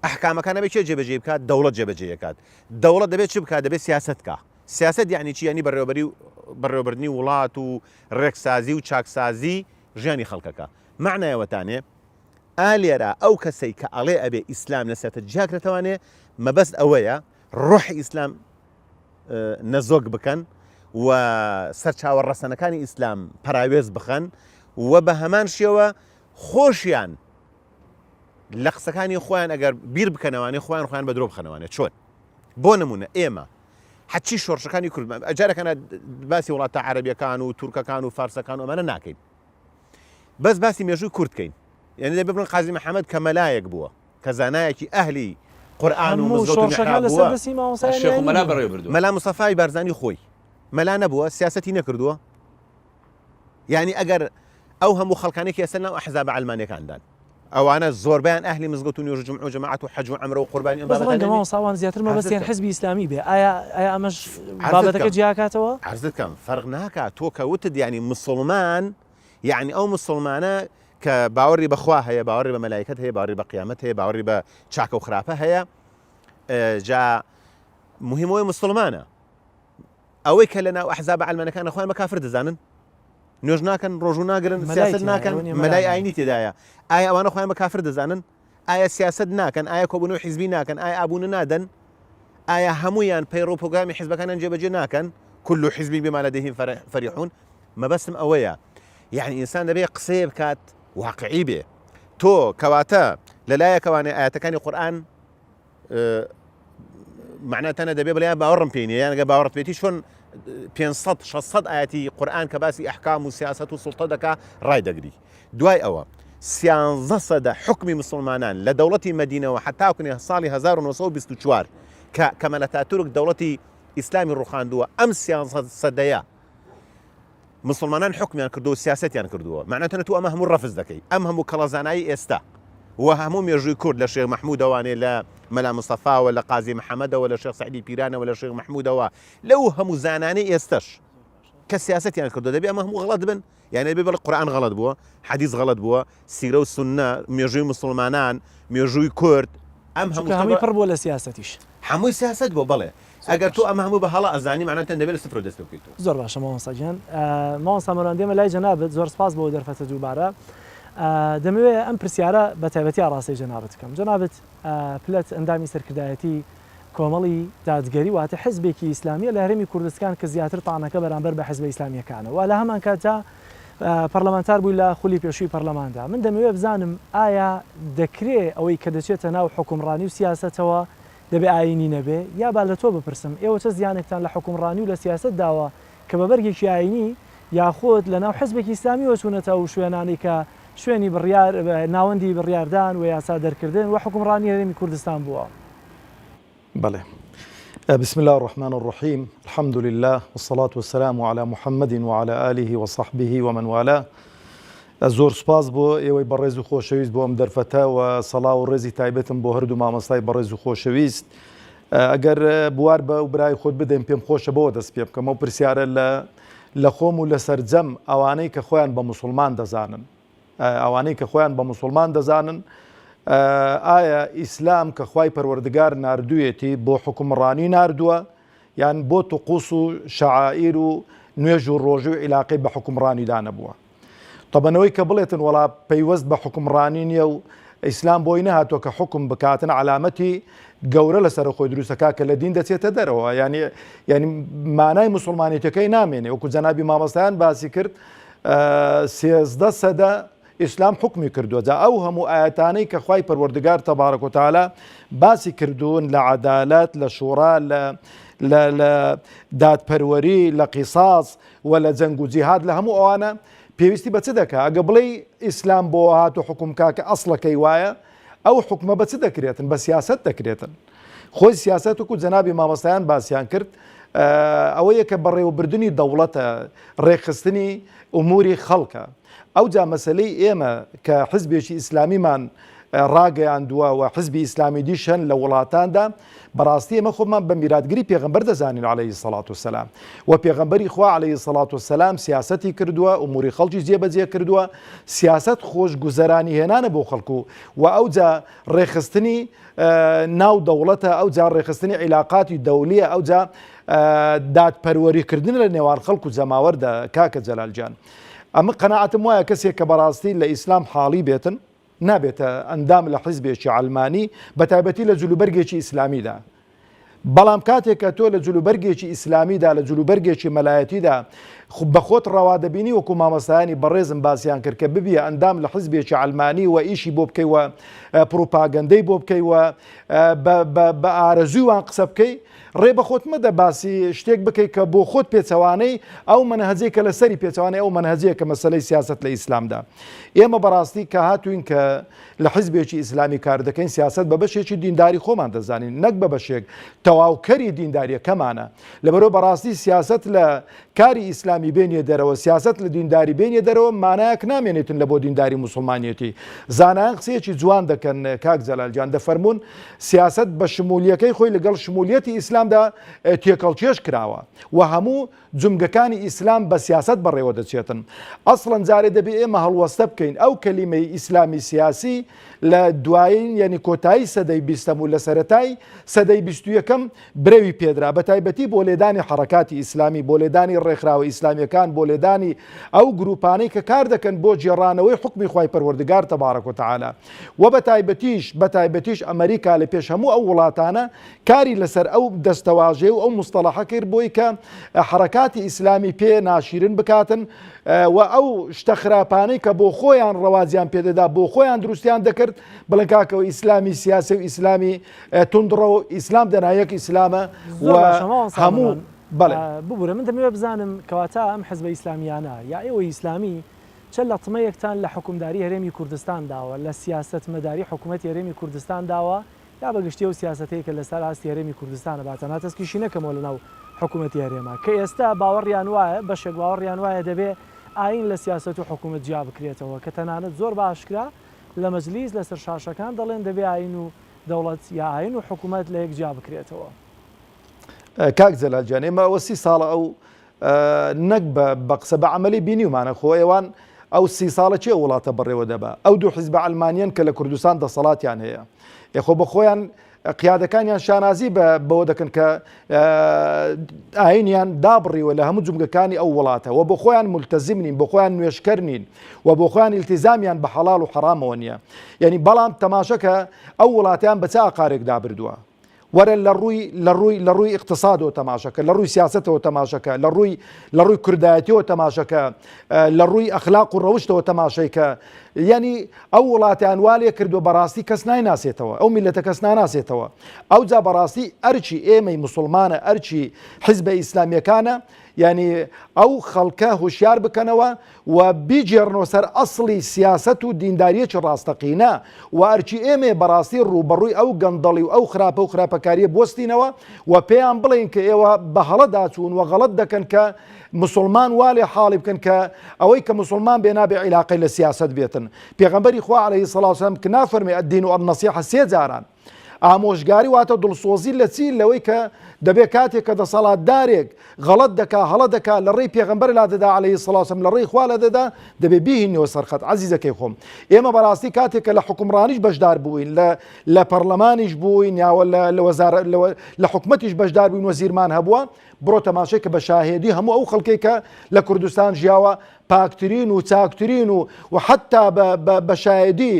Speaker 4: ئەحکامەکان ئەبێ کێ جێبەجێی بکات دەوڵەت جێبەجێی ئەکات دەوڵەت دەبێت چ بکات دەبێت سیاسەت کا سیاسەت یعنی چی یعنی بەڕێوەبەری و بەڕێوەبردنی وڵات و ڕێکسازی و چاکسازی ژیانی خەڵکەکە مەعنایەوەتانێ ئا لێرە ئەو کەسەی کە ئەڵێ ئەبێ ئیسلام لە سیاسەت جیاکرێتەوانێ مەبەست ئەوەیە ڕۆحی ئیسلام نەزۆک بکەن و سەرچاوە ڕەسەنەکانی ئیسلام پەراوێز بخەن و بە هەمان شێوە خۆشیان لە قسەکانی خۆیان ئەگەر بیر بکەنەوانێ خۆیان خۆیان بە درۆ بخەنەوانێ چۆن بۆ نمونە ئێمە حەچی شۆڕشەکانی کورد ئەجارەکانە باسی وڵاتە عەرەبیەکان و تورکەکان و فارسەکان و ئەمانە ناکەین بەس باسی مێژووی کورد کەین یعنی دەبێ بڵێن قازی محەممەد کە مەلایەک بووە کە زانایەکی ئەهلی قورئان و
Speaker 1: هەموو
Speaker 4: مزگەوت و
Speaker 1: شۆڕشەکان
Speaker 4: میحراب
Speaker 1: لەسەر
Speaker 4: بووە
Speaker 1: دەستی مامۆستایانی
Speaker 2: شێخ و
Speaker 1: ئاینی
Speaker 2: مەلا
Speaker 1: بوون.
Speaker 2: بەڕێوە بردووە
Speaker 4: مەلا مستەفای بارزانی خۆی مەلا نەبووە سیاسەتی نەکردووە یانی ئەگەر ئەو هەموو خەڵکانەی کە ئێستا لەناو ئەحزابە عەلمانیەکاندان ئەوانە زۆربەیان ئەهلی مزگەوت و نوێژ و جومعە و جەماعەت و حەج و عەمرە و قوربانی ئەم
Speaker 1: بەس ڕەنگە
Speaker 4: بابەتانە نین.
Speaker 1: مامۆستا ئەوان زیاتر
Speaker 4: عەرزت
Speaker 1: مەبەستیان
Speaker 4: کەم.
Speaker 1: حزبی ئیسلامی بێ ئایا ئایا ئەمەش
Speaker 4: عەرزت
Speaker 1: بابەتەکە
Speaker 4: کەم.
Speaker 1: جیاکاتەوە؟
Speaker 4: عەرزت کەم فەرق ناکا تۆ کە وتت یانی مسوڵمان یانی ئەو مسوڵمانە کە باوەڕی بە خوا هەیە باوەڕی بە مەلایکەت هەیە باوەڕی بە قیامەت هەیە باوەڕی بە چاکە و خراپە هەیە جا مهم ئەوەی مسوڵمانە ئەوەی کە لەناو ئەحزابە عەلمانەکانە خۆیان بە کافر دەزانن نوێژ ناکەن ڕۆژوو ناگرن سیاسەت ناکەن مەلای ئاینی تێدایە ئایا ئەوانە خۆیان بە کافر دەزانن ئایا سیاسەت ناکەن ئایا کۆبوونەوەی حیزبی ناکەن ئایا ئابوونە نادەن ئایا هەمویان پەیڕەو و پرۆگرامی حیزبەکانیان جێبەجێ ناکەن كل حزب بما لديهم فرحون مەبەستم ئەوەیە یعنی ئینسان دەبێ قسەیە بکات واقعی بێ تۆ کەواتە لەلایەکەوانێ ئاەتەکانی قورئان مەعنا تەنە دەبێ بڵێ باوەڕم پێ نییە یان گە باوەڕت پێتی چۆن 500 600 ئاەتی قورئان کە باسی ئەحکام و سیاست و سوڵتە دەکا ڕای دەگری دوای ئەوە سیانزە سەدە حکمی مسلمانان لە دەوڵەتی مەدینەوە حتاکنێ ساڵی 1924 کە کەمال ئەتاتورک دەوڵەتی ئیسلامی ڕوخاندووە ئەم سیانزە سەدەیە موسڵمانان حوکمیان کردووە و سیاسەتیان کردووە مەعناتەنە تۆ ئەمە هەموو ڕەفز دەکەی ئەم هەموو کەڵەزانایی ئێستا و هەموو مێژووی کورد لە شێخ مەحموودەوانێ لە مەلا مستەفاوە لە قازی محەمەدەوە لە شێخ سەعیدی پیرانەوە لە شێخ مەحموودەوە لەو هەموو زانانەی ئێستەش کە سیاسەتیان کردووە دەبێ ئەمە هەموو غەڵەت بن یان دەبێ بڵێ قورئان غەڵەت بووە حەدیس غەڵەت بووە سیرە و سوننە مێژووی موسڵمانان مێژووی کورد ئەم هەموو
Speaker 1: چونکە هەمووی پڕ بووە لە سیاسەتیش.
Speaker 4: هەمووی سیاسەت بووە بەڵێ ئەگەر تۆ ئەمە هەموو بە هەڵە ئەزانی مەعنای تەن دەبێ لە سفرەوە دەست پێ بکەیتەوە.
Speaker 1: زۆر باشە مامۆستا گیان. مامۆستا مەروان دێمە لای جەنابت زۆر سپاس بۆ دەرفەتە دووبارە. دەمەوێ ئەم پرسیارە بە تایبەتی ئاڕاستەی جەنابت بکەم. جەنابت پلەت ئەندامی سەرکردایەتی. کۆمەڵی دادگەری واتە حزبێکی ئیسلامیە لە هەرێمی کوردستان کە زیاتر تانەکە بەرامبەر بە حزبە ئیسلامیەکانە و لە هەمان کاتدا پەرلەمانتار بووی لە خولی پێشووی پەرلەماندا من دەمەوێت بزانم ئایا دەکرێ ئەوەی کە دەچێتە ناو حوکمڕانی و سیاسەتەوە دەبێ ئایینی نەبێ؟ یا با لە تۆ بپرسم ئێوە چە زیانێکتان لە حوکمڕانی و لە سیاسەت داوە کە بە بەرگێکی ئایینی یاخود لە ناو حزبێکی ئیسلامیەوە چوونەتە ئەو شوێنانەی کە شوێنی بڕیار ناوەندی بڕیاردان و یاسا دەرکردن و حوکمڕانی هەرێمی کوردستان بووە؟
Speaker 3: بەڵێ. بسم اللە الرحمن الرحیم الحمد للە والصلاة والسلام علی محمد وعلی آله وصحبه ومن والاه زۆر سوپاس بۆ ئێوەی بەڕێز و خۆشەویست بۆ ئەم دەرفەتە و سەڵاو و ڕێزی تایبەتم بۆ هەردوو مامۆستای بەڕێز و خۆشەویست ئەگەر بوار بە و برای خۆت بدەین پێم خۆشە بەوە دەست پێ بکەم ئەو پرسیارە لە لە خۆم و لە سەرجەم ئەوانەی کە خۆیان بە موسڵمان دەزانن ئەوانەی کە خۆیان بە موسڵمان دەزانن ئایا ئیسلام کە خوای پەروەردگار ناردوویەتی بۆ حوکمڕانی ناردووە یان بۆ طقوس و شەعائیر و نوێژ و ڕۆژی و عیلاقەی بە حوکمڕانیدا نەبووە تەبەنەوەی کە بڵێتن وەڵا پەیوەست بە حوکمڕانی نییە و ئیسلام بۆی نەهاتووە کە حوکم بکاتن عەلامەتی گەورە لەسەر خۆی دروستەکە کە لە دین دەچێتە دەرەوە ینی ینی مانای مسلمانێتەکەی نامێنێ وەکو جەنابی مامۆستایان باسی کرد 13 سەدە ئیسلام حکمی کردووە جا ئەو هەموو ئاەتانەی کە خوای پەروەردگار تەبارک و تەعالا باسی کردوون لە عەدالەت لە شوڕا لە لە لە دادپەروەری لە قیساس و لە جەنگ و جیهاد لە هەموو ئەوانە پێویستی بە چ دەکا ئەگە بڵێی ئیسلام بۆ هات و حکوم کا کە ئەسڵەکەی وایە ئەو حکومە بە چ دەکرێتن بە سیاسەت دەکرێتن خۆی سیاسەت وەکو جەنابی مامۆستایان باسیان کرد ئەوەیە کە بەڕێوەبردنی دەوڵەتە ڕێکخستنی ئوموری خەڵکە ئەوجا مەسەلەی ئێمە کە حزبێکی ئیسلامیمان ڕاگەیاندووە و حزبی ئیسلامی دیش هەن لە وڵاتاندا بەڕاستی ئێمە خۆمان بە میراتگری پێغەمبەر دەزانین عەلەیهی سەڵات وسەلام و پێغەمبەری خوا عەلەیهی سەڵات وسەلام سیاسەتی کردووە ئوموری خەڵکی جێبەجێ کردووە سیاسەت خۆش گوزەرانی هێنانە بۆ خەڵکو و ئەوجا ڕێکخستنی ناو دەوڵەتە ئەوجا ڕێکخستنی عیلاقاتی دەولیە ئەوجا دادپەروەریکردن لە نێوان خەڵک و جەماوەردا کاکە جەلال گیان ئەمە قەناعەتم وایە کەسێک کە بەڕاستی لە ئیسلام حاڵی بێتن نابێتە ئەندام لە حیزبێکی عەلمانی بەتایبەتی لە جلوبەرگێکی ئیسلامیدا بەڵام کاتێک کە تۆ لە جلوبەرگێکی ئیسلامیدا لە جلوبەرگێکی مەلایەتیدا بە خۆت ڕەوا دەبینی وەکو مامۆستایانی بەڕێزم باسیان کرد کە ببیە ئەندام لە حیزبێکی عەلمانی و ئیشی بۆ بکەی و پڕوپاگەندەی بۆ بکەی و بە ئارەزووی وان قسە بکەی ڕێ بە خۆت مەدە باسی شتێک بکەی کە بۆ خۆت پێچەوانەی ئەو مەنهەجەی کە لەسەری پێچەوانەی ئەو مەنهەجەیە کە مەسەلەی سیاسەت لە ئیسلامدا ئێمە بەڕاستی کە هاتوین کە لە حزبێکی ئیسلامی کار دەکەین سیاسەت بە بەشێکی دینداری خۆمان دەزانین نەک بە بەشێک تەواوکەری دینداریەکەمانە لەبەرەوە بەڕاستی سیاسەت لە کاری ئیسلامی بێنیە دەرەوە سیاسەت لە دینداری بێنیە دەرەوە مانایەک نامێنێتن لە بۆ دینداری موسڵمانیەتی زانایان قسەیەکی جوان دەکەن کاک جەلال گیان دەفەرموون سیاسەت بە شمولیەکەی خۆی لەگەڵ شمولیەتی ئیسلامدا تێکەڵکێش کراوە و هەموو جومگەکانی ئیسلام بە سیاسەت بەڕێوە دەچێتن ئەسڵەن جارێ دەبێ ئێمە هەڵوەستە بکەین ئەو کەلیمەی ئیسلامی سیاسی لە دوایین یعنی کۆتایی سەدەی بیستەم و لە سەرەتای سەدەی بیستویەکەم برەوی پێدرا بە تایبەتی بۆ لێدانی حەڕەکاتی ئیسلامی، بۆ لێدانی ڕێکخراوە ئیسلامیەکان، بۆ لێدانی ئەو گروپانەی کە کار دەکەن بۆ گێڕانەوەی حوکمی خوای پەروەردگار تبارک و تعالی و بە تایبەتیش بە تایبەتیش ئەمەریکا لە پێش هەموو ئەو وڵاتانە کاری لەسەر ئەو دەستەواژەیە و ئەو مستەڵەحە کرد بۆی کە حەڕەکاتی ئیسلامی پێ ناشیرن بکاتن و ئەو شتە خراپانەی کە بۆ خۆیان ڕەواجیان پێدەدا بۆ خۆیان دروستیان دەکرد بڵێن کاکەوە ئیسلامی سیاسی و ئیسلامی توندڕەو ئیسلام دەنا یەک ئیسلامە و هەموو بەڵێ.
Speaker 1: ببورە من دەمەوێت بزانم کەواتە ئەم حزبە ئیسلامیانە یا ئێوەی ئیسلامی چە لەتمەیەکتان لە حوکمداری هەرێمی کوردستان داوە لە سیاسەتمەداری حکومەتی هەرێمی کوردستان داوە یا بە گشتی ئەو سیاسەتەی کە لەسەر ئاستی هەرێمی کوردستانە با تەنها تەسکیشی نەکەمەوە لەناو حکومەتی هەرێمە کە ئێستا باوەڕیان وایە بەشێک باوەڕیان وایە دەبێ ئایین لە سیاسەت و حکومەت جیا بکرێتەوە کە تەنانەت زۆر بە ئاشکرا لە مەجلیس لەسەر شاشەکان دەڵێن دەبێ ئایین و دەوڵەت یا ئاین و حکومەت لە یەک جیا بکرێتەوە.
Speaker 3: کاک جەلال گیان ئێمە ئەوە سی ساڵە ئەو نەک بە قسە بە عەمەلی بینیومانە خۆ ئێوان ئەو سی ساڵە کێ وڵاتە بەڕێوە دەبا ئەو دوو حیزبە عەلمانیەن کە لە کوردستان دەسەڵاتیان هەیە ئێ خۆ بە خۆیان قیادەکانیان شانازی بە بەوە دەکەن کە ئاینیان دابڕیوە لە هەموو جومگەکانی ئەو وڵاتە و بۆ خۆیان ملتەزم نین بۆ خۆیان نوێژکەر نین و بۆ خۆیان ئیلتیزامیان بە حەڵاڵ و حەرامەوە نییە یعنی بەڵام تەماشەکە ئەو وڵاتیان بە چ ئاقارێکدا بردووە. وەرە لە ڕووی لە ڕووی لە ڕووی ئیقتسادەوە تەماشەکە لە ڕووی سیاسەتەوە تەماشەکە لە ڕووی لە ڕووی کوردایەتیەوە تەماشەکە لە ڕووی ئەخلاق و ڕەوشتەوە تەماشای کە یعنی ئەو وڵاتیان وا لێ کردو بەڕاستی کەس نایناسێتەوە ئەو میلەتە کەس ناناسێتەوە ئەوجا بەڕاستی ئەرچی ئێمەی مسلمانە ئەرچی حیزبە ئیسلامیەکانە یانی ئەو خەڵکە هۆشیار بکەنەوە و بیگێڕنەوە سەر ئەسڵی سیاسەت و دینداریەکی ڕاستەقینە و ئەرکی ئێمەیە بەڕاستی ڕووبەڕووی ئەو گەندەڵی و ئەو خراپە و خراپەکاریە بوەستینەوە و پێیان بڵێین کە ئێوە بە هەڵەدا چوون و غەڵەت دەکەن کە مسوڵمان وا لێ حاڵی بکەن کە ئەوەی کە مسوڵمان بێ نابێ عیلاقەی لە سیاسەت بێتن پێغەمبەری خوا عەلەیهی سڵاو سلام کە نافەرمێ الدین النصیحە سێ جاران ئامۆژگاری واتە دڵسۆزی لە چی؟ لەوەی کە دەبێ کاتێک کە دەسەڵاتدارێک غەڵەت دەکا، هەڵە دەکا، لە ڕێی پێغەمبەر لادەدا علیە الصلوە والسلام، لە ڕێی خوا لادەدا، دەبێ بیهینیەوە سەر خەت. عەزیزەکەی خۆم ئێمە بەڕاستی کاتێک کە لە حوکمڕانیش بەشدار بووین، لە لە پەڕلەمانیش بووین یاوە لە لە وەزارە لە لە حکومەتیش بەشدار بووین وەزیرمان هەبووە، بڕۆ تەماشای کە بە شاهێدی هەموو ئەو خەڵکەی کە لە کوردستان ژیاوە پاکترین و چاکترین و و حەتتا بە بە بە شایەدی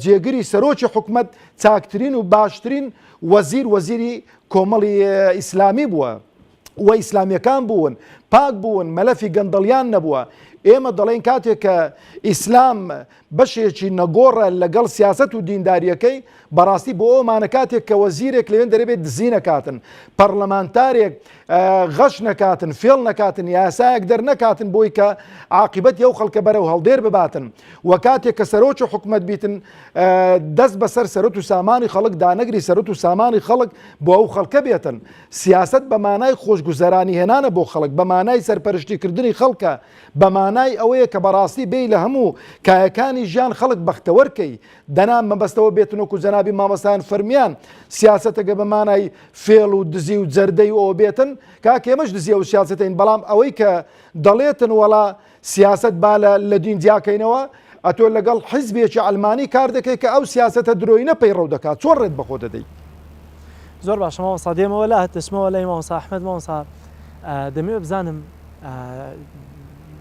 Speaker 3: جێگری سەرۆکی حکومەت چاکترین و باشترین وەزیر وەزیری کۆمەڵی ئیسلامی بووە و ئیسلامیەکان بوون پاک بوون مەلەفی گەندەڵیان نەبووە ئێمە دەڵێن کاتێک کە ئیسلام بەشێکی نەگۆڕە لەگەڵ سیاسەت و دینداریەکەی، بەڕاستی بۆ ئەومانە کاتێک کە وەزیرێک لەوێن دەرێ بێت دزی نەکاتن، پەڕلەمانتارێک غەش نەکاتن، فێڵ نەکاتن، یاسایەک دەرنەکاتن بۆی کە عاقیبەتی ئەو خەڵکە بەرەو هەڵدێر بباتن و کاتێک کە سەرۆکی حکومەت بیتن دەست بەسەر سەرەت و سامانی خەڵک دانەگری سەرەت و سامانی خەڵک بۆ ئەو خەڵکە بێتن. سیاسەت بە مانای خۆشگوزەرانی هێنانە بۆ خەڵک، بە مانای سەرپەرشتیکردنی خەڵکە، بە مانای ئەوەیە کە بەڕاستی بێی لە هەموو کایەکانی ژیان خەڵک بەختەوەر کەی، دەنا مەبەست ئەوە بێتن وەکو جەنابی مامۆستایان فەرمیان سیاسەتەگە بە مانای فێڵ و دزی و جەردەی و ئەوە بێتن، کاک ئێمەش دزی ئەو سیاسەتەین بەڵام ئەوەی کە دەڵێتن وەڵا سیاسەت با لە لە دین جیاکەینەوە ئەتۆ لەگەڵ حیزبێکی عەلمانی کار دەکەی کە ئەو سیاسەتە درۆینە پەیڕەو دەکات چۆن ڕێت بەخۆ دەدەی؟
Speaker 1: زۆر باشە مامۆستا دێمەوە لات دەچمەوە لای مامۆستا ئەحمەد مامۆستا دەمەوێت بزانم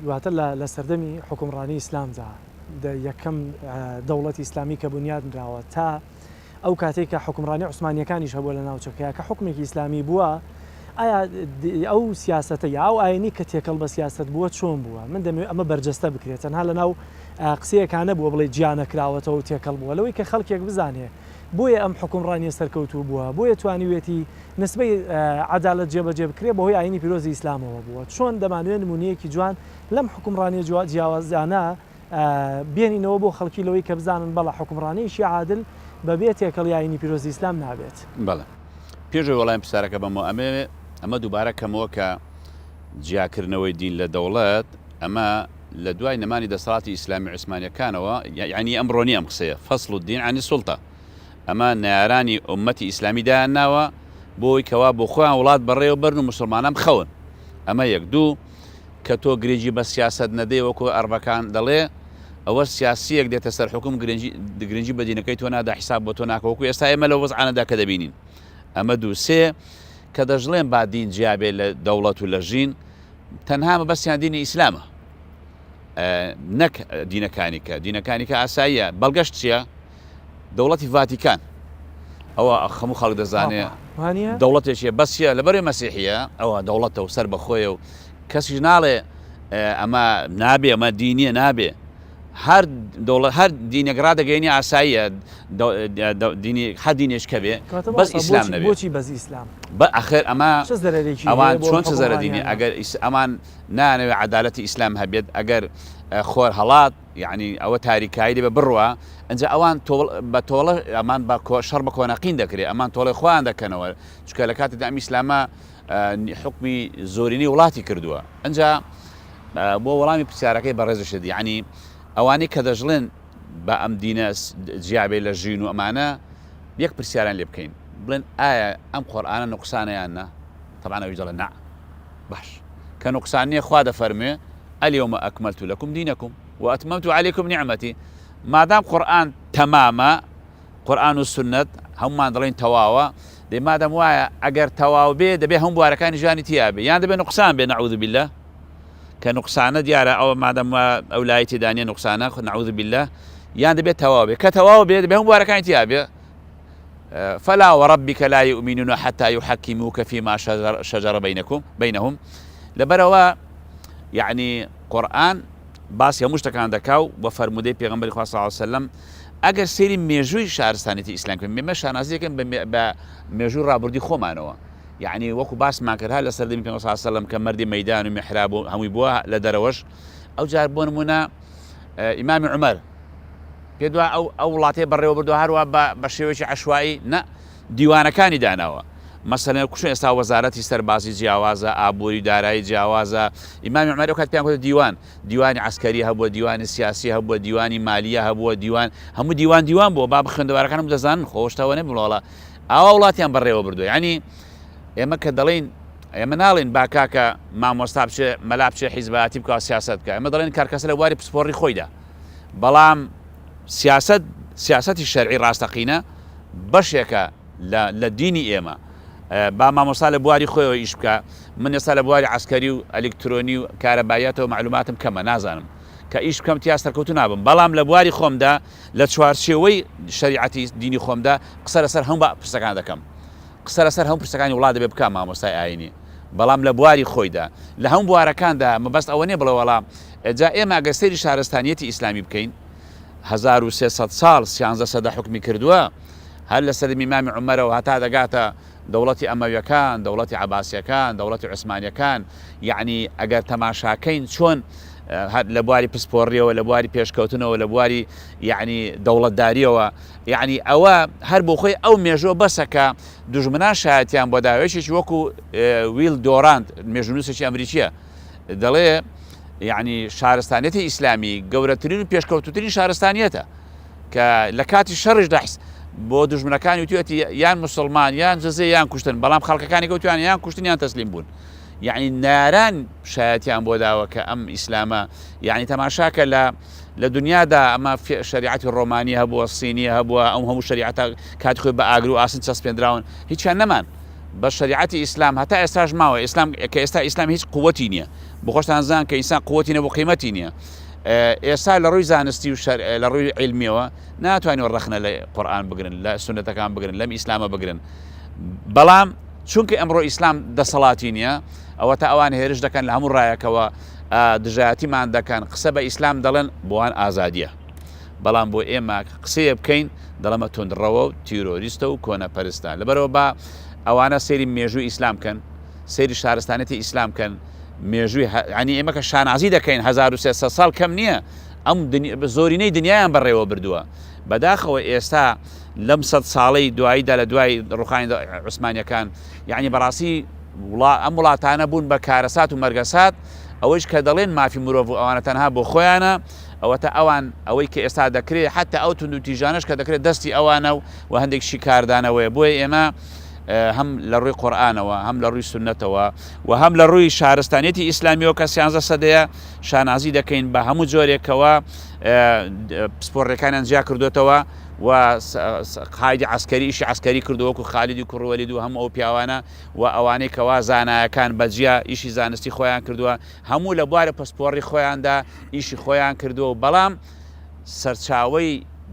Speaker 1: واتە لە سەردەمی حوکمڕانی ئیسلامدا یەکەم دەوڵەتی ئیسلامی کە بنیات نراوە تا ئەو کاتێک کە حوکمڕانی عوسمانیەکانیش هەبووە لە ناوچەکەیا کە حوکمێکی ئیسلامی بووە ئایا ئەو سیاسەتە یا ئەو ئاینی کە تێکەڵ بە سیاسەت بووە چۆن بووە من دەمەوێت ئەمە بەرجەستە بکرێت تەنها لە ناو قسەیەکا نەبووە بڵێ جیا نەکراوەتەوە و تێکەڵ بووە لەوەی کە خەڵکێک بزانێ بۆیە ئەم حوکمڕانیە سەرکەوتوو بووە بۆیە توانیوێتی نسبەی عەدالەت جێبەجێ بکرێت بەهۆی ئاینی پیرۆزی ئیسلامەوە بووە، چۆن دەمانەوێت نمونەیەکی جوان لەم حوکمڕانیە جیاوازانە بێنینەوە بۆ خەڵکی لەوەی کە بزانن بەڵێ حوکمڕانیەکی عادل بەبێ تێکەڵی ئاینی پیرۆزی ئیسلام نابێت.
Speaker 2: بەڵێ. پێش ئەوەی وەڵامی پرسیارەکە بەمەوە ئەمەوێ ئەمە دووبارە کەمەوە کە جیاکردنەوەی دین لە دەوڵەت ئەمە لە دوای نەمانی دەسەڵاتی ئیسلامی عوسمانیەکانەوە یەعنی ئەمڕۆ نیە ئەم قسەیە فصل الدین عن السلطە ئەمە نەیارانی ئوممەتی ئیسلامی دایان ناوە بۆی کەوا بۆ خۆیان وڵات بەڕێوە بەرن و موسڵمانان بخەون ئەمە یەک دوو کە تۆ گرنگی بە سیاسەت نەدەی وەکو ئەڕبەکان دەڵێ ئەوە سیاسیەک دێتە سەر حکوم گرنگی گرنگی بە دینەکەی تۆ نادا حیساب بۆ تۆ ناکە وەکو ئێستا ئێمە لە وەزعانەدا کە دەبینین ئەمە دوو سێ کە دەشڵێن با دین جیابێ لە دەوڵەت و لە ژین تەنها مەبەستیان دینی ئیسلامە نەک دینەکانی کە دینەکانی کە ئاساییە بەڵگەش چییە؟ دەوڵەتی ڤاتیکان ئەوە هەموو خەڵک دەزانێ دەوڵەتێکیە بەسیە لەبەرێ مەسیحیە ئەوە دەوڵەتە و سەر بەخۆیە و کەسیش ناڵێ ئەمە نابێ ئەمە دینیە نابێ هەر دەوڵەت هەر دینێک ڕادەگەینی ئاساییە دینی هەر دینێش کە بێ بەس ئیسلام نەبێ
Speaker 1: بۆچی بەس ئیسلام
Speaker 2: بە ئەخر ئەمە ئەوان چۆن چ زەرەدینی ئەگەر ئەمان نانەوێ عەدالەتی ئیسلام هەبێت ئەگەر خۆر هەڵات یەعنی ئەوە تاریکایی دەبێ بڕوا ئەنجا ئەوان تۆڵ بە تۆڵە ئەمان بە شەڕ بە کۆنەقین دەکرێ ئەمان تۆڵی خۆیان دەکەنەوە چونکە لە کاتێکدا ئەم ئیسلامە حکمی زۆرینەی وڵاتی کردووە ئەنجا بۆ وەڵامی پرسیارەکەی بەڕێزشت یعنی ئەوانەی کە دەژڵێن بە ئەم دینە جیابێ لە ژین و ئەمانە یەک پرسیاران لێ بکەین بڵێن ئایا ئەم قۆرئانە نوقسانە یان نا تەبعەن ئەویش دەڵێ نا باش کە نوقسان نییە خوا دەفەرموێ الیوم اکملت لکم دینکم و اتممت علیکم نعمتی مادام قورئان تەمامە قورئان و سوننەت هەمومان دەڵێن تەواوە دەی مادەم وایە ئەگەر تەواو بێ دەبێ هەموو بوارەکانی ژیانی تیا بێ یان دەبێ نوقسان بێ نعوذ بالله کە نوقسانە دیارە ئەوە مادەم ئەو لای تێدا نییە نوقسانە خو نعوذ بالله یان دەبێت تەواو بێ کە تەواو بێ دەبێ هەموو بوارەکانی تیا بێ. فلا وربک لا یؤمنون حتی یحکموک فیما شجر بینکم بینهم لەبەرئەوە یەعنی قورئان باسی هەموو شتەکان دەکا و بە فەرموودەی پێغەمبەری خوا صلی اللە علیه وسلم ئەگەر سەیری مێژووی شارستانێتی ئیسلام بکەین ئێمە شانازی دەکەین بە مێژووی ڕابردووی خۆمانەوە یعنی وەکو باسمان کرد هەر لە سەردەمی پێغەمبەر صلی اللە علیه وسلم کە مەردی مەیدان و میحراب و هەمووی بووە لە دەرەوەش ئەو جار بۆ نمونە ئیمامی عومەر پێ دوا ئەو ئەو وڵاتەی بەڕێوە بردووە هەروە بە بە شێوەیەکی عەشوایی نە دیوانەکانی داناوە مەسەلەن کوشن ئێستا وەزارەتی سەربازی جیاوازە ئابووری دارایی جیاوازە ئیمامی عومەر ئەو کات پێیان گوتە دیوان دیوانی عەسکەری هەبووە دیوانی سیاسی هەبووە دیوانی مالیە هەبووە دیوان هەموو دیوان دیوان بووە با خوێندەوارەکان هەموو دەزانن خۆ شتەوە نەبوو وەڵا ئاوا وڵاتیان بەڕێوە بردووە یعنی ئێمە کە دەڵێین ئێمە ناڵێن با کاکە مامۆستا بچێ مەلا بچێ حیزبایەتی بکا سیاسەت بکا ئێمە دەڵێن کارکەسە لە بواری پسپۆڕی خۆیدا بەڵام سیاسەت سیاسەتی شەرعی ڕاستەقینە بەشێکە لە لە دینی ئێمە با مامۆستا لە بواری خۆیەوە ئیش بکە من ئێستا لە بواری عسکەری و ئەلکترۆنی و کارەباییاتەوە معلوماتم کەمە نازانم کە ئیش بکەم تیا سەرکەوتو نابم بەڵام لە بواری خۆمدا لە چوارچێوەی شەریعەتی دینی خۆمدا قسە لەسەر هەموو پرسەکان دەکەم قسە لەسەر هەموو پرسەکانی وڵات دەبێ بکا مامۆستای ئاینی بەڵام لە بواری خۆیدا لە هەموو بوارەکاندا مەبەست ئەوە نیە بڵێ وەڵا جا ئێمە ئەگەر سەیری شارستانیەتی ئیسلامی بکەین 1300 ساڵ سیانزە سەدە حوکمی کردووە هەر لە سەردەمی ئیمامی عومەرەوە هەتا دەگاتە دەوڵەتی ئەمەویەکان دەوڵەتی عەباسیەکان دەوڵەتی عوسمانیەکان یعنی ئەگەر تەماشاکەین چۆن هەر لە بواری پسپۆڕیەوە لە بواری پێشکەوتنەوە لە بواری یعنی دەوڵەتداریەوە یەعنی ئەوە هەر بۆ خۆی ئەو مێژووە بەسە کە دوژمنان شایەتیان بۆ داوە یەکێکی وەکو ویل دۆراند مێژوونووسێکی ئەمریکیە دەڵێ یعنی شارستانیەتی ئیسلامی گەورەترین و پێشکەوتوترین شارستانیەتە کە لە کاتی شەڕیشدا حس بۆ دوژمنەکانی وتوێتی یان مسلمان یان جزێ یان کوشتن بەڵام خەڵکەکانی گەوتویان یان کوشتن یان تەسلیم بوون یعنی ناران شایەتیان بۆ داوە کە ئەم ئیسلامە یعنی تەماشاکە لە لە دنیادا ئەمە شەریعەتی ڕۆمانی هەبووە، صینی هەبووە، ئەو هەموو شەریعەتە کاتی خۆی بە ئاگر و ئاسن چەسپێندراون، هیچیان نەمان. بەس شەریعەتی ئیسلام هەتا ئێستاش ماوە، ئیسلام کە ئێستا ئیسلام هیچ قوتی نییە. بۆ خۆشتان زان کە ئینسان قوتی نەبوو قیمەتی نییە. ئێستا لە ڕووی زانستی و شەر لە ڕووی عیلمیەوە ناتوانین ڕەخنە لە قورئان بگرن، لە سوننەتەکان بگرن، لەم ئیسلامە بگرن. بەڵام چونکە ئەمڕۆ ئیسلام دەسەڵاتی نییە، ئەوەتا ئەوان هێرش دەکەن لە هەموو ڕایەکەوە دژایەتیمان دەکەن قسە بە ئیسلام دەڵێن بۆوان ئازادیە بەڵام بۆ ئێمە قسەیە بکەین دەڵێمە توندڕەوە و تیرۆریستە و کۆنەپەرستە لەبەرەوە با ئەوانە سەیری مێژووی ئیسلام کەن سەیری شارستانێتی ئیسلام کەن مێژووی ینی ئێمە کە شانازی دەکەین 1300 ساڵ کەم نییە ئەم زۆرینەی دنیایان بەڕێوە بردووە بەداخەوە ئێستا لەم سەد ساڵەی دواییدا لە دوای ڕوخانی عوسمانیەکان یعنی بەڕاستی وڵا ئەم وڵاتانە بوون بە کارەسات و مەرگەسات، ئەوەیش کە دەڵێن مافی مرۆڤ و ئەوانە تەنها بۆ خۆیانە، ئەوەتا ئەوان ئەوەی کە ئێستا دەکرێ حەتا ئەو توندوتیژانەش کە دەکرێت دەستی ئەوانە و و هەندێکشی کاردانەوەیە، بۆیە ئێمە هەم لە ڕووی قورئانەوە هەم لە ڕووی سوننەتەوە و هەم لە ڕووی شارستانیەتی ئیسلامیەوە کە سیانزە سەدەیە شانازی دەکەین بە هەموو جۆرێکەوە پسپۆڕیەکانیان جیا کردوێتەوە و قایدی عەسکەری ئیشی عەسکەری کردووە وەکو خالیدی کوڕ وەلید و هەموو ئەو پیاوانە و ئەوانەی کەوا زانایەکان بەجیا ئیشی زانستی خۆیان کردووە هەموو لە بوارە پسپۆڕی خۆیاندا ئیشی خۆیان کردووە و بەڵام سەرچاوەی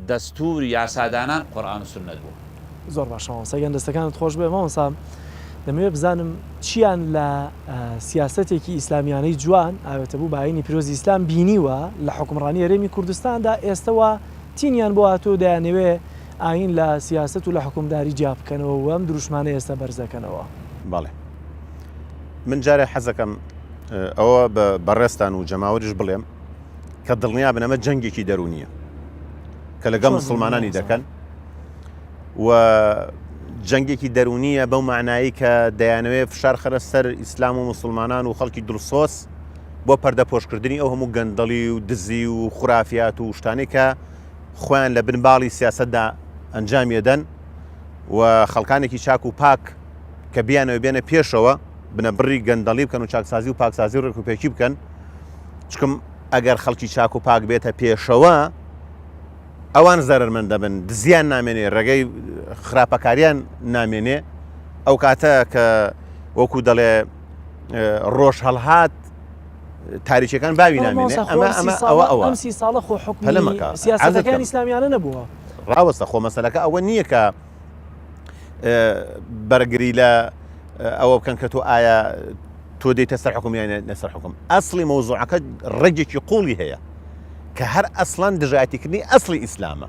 Speaker 2: دەستور یاسادانان قورئان و سوننەت بوو.
Speaker 1: زۆر باشە مامۆستا گیان دەستەکانت خۆش بێ مامۆستا دەمەوێت بزانم چیان لە سیاسەتێکی ئیسلامیانەی جوان ئاوێتە بوو بە ئاینی پیرۆزی ئیسلام بینیوە لە حوکمڕانی هەرێمی کوردستاندا ئێستە وا تینیان بۆ هاتووە و دەیانەوێ ئایین لە سیاسەت و لە حوکمداری جیا بکەنەوە و ئەم دروشمانە ئێستا بەرز دەکەنەوە.
Speaker 4: بەڵێ. من جارێ حەزەکەم ئەوە بە بەڕێزتان و جەماوەریش بڵێم کە دڵنیا بن ئەمە جەنگێکی دەروونیە کە لەگەڵ مسلمانانی دەکەن و جەنگێکی دەرونیە بەو معنایی کە دەیانەوێت فشار خەرە سەر ئیسلام و مسلمانان و خەڵکی دڵسۆز بۆ پەردەپۆشکردنی ئەو هەموو گەندەڵی و دزی و خورافیات و شتانەی کە خۆیان لە بن باڵی سیاسەتدا ئەنجامی ئەدەن و خەڵکانێکی چاک و پاک کە بیانەوە بێنە پێشەوە بنەبڕی گەندەڵی بکەن و چاکسازی و پاکسازی و ڕێکوپێکی بکەن چکم ئەگەر خەڵکی چاک و پاک بێتە پێشەوە ئەوان زەرمەند دەبن دزیان نامێنێ ڕێگەی خراپەکاریان نامێنێ ئەو کاتە کە وەکو دەڵێ ڕۆژ هەڵهات تاریکیەکان باوی نامێنێ ئەمە ئەمە ئەوە ئەوە
Speaker 1: ئەم سی ساڵە خۆ حکومی سیاسەتەکان ئیسلامیانە نەبووە
Speaker 4: ڕاوەستە خۆ مەسەلەکە ئەوە نییە کە. بەرگری لە ئەوە بکەن کە تۆ ئایا تۆ دێتە سەر حکوم یان نەسەر حکوم ئەسڵی مەوزوعەکە ڕەگێکی قوڵی هەیە کە هەر ئەسڵەن دژایەتیکردنی ئەسڵی ئیسلامە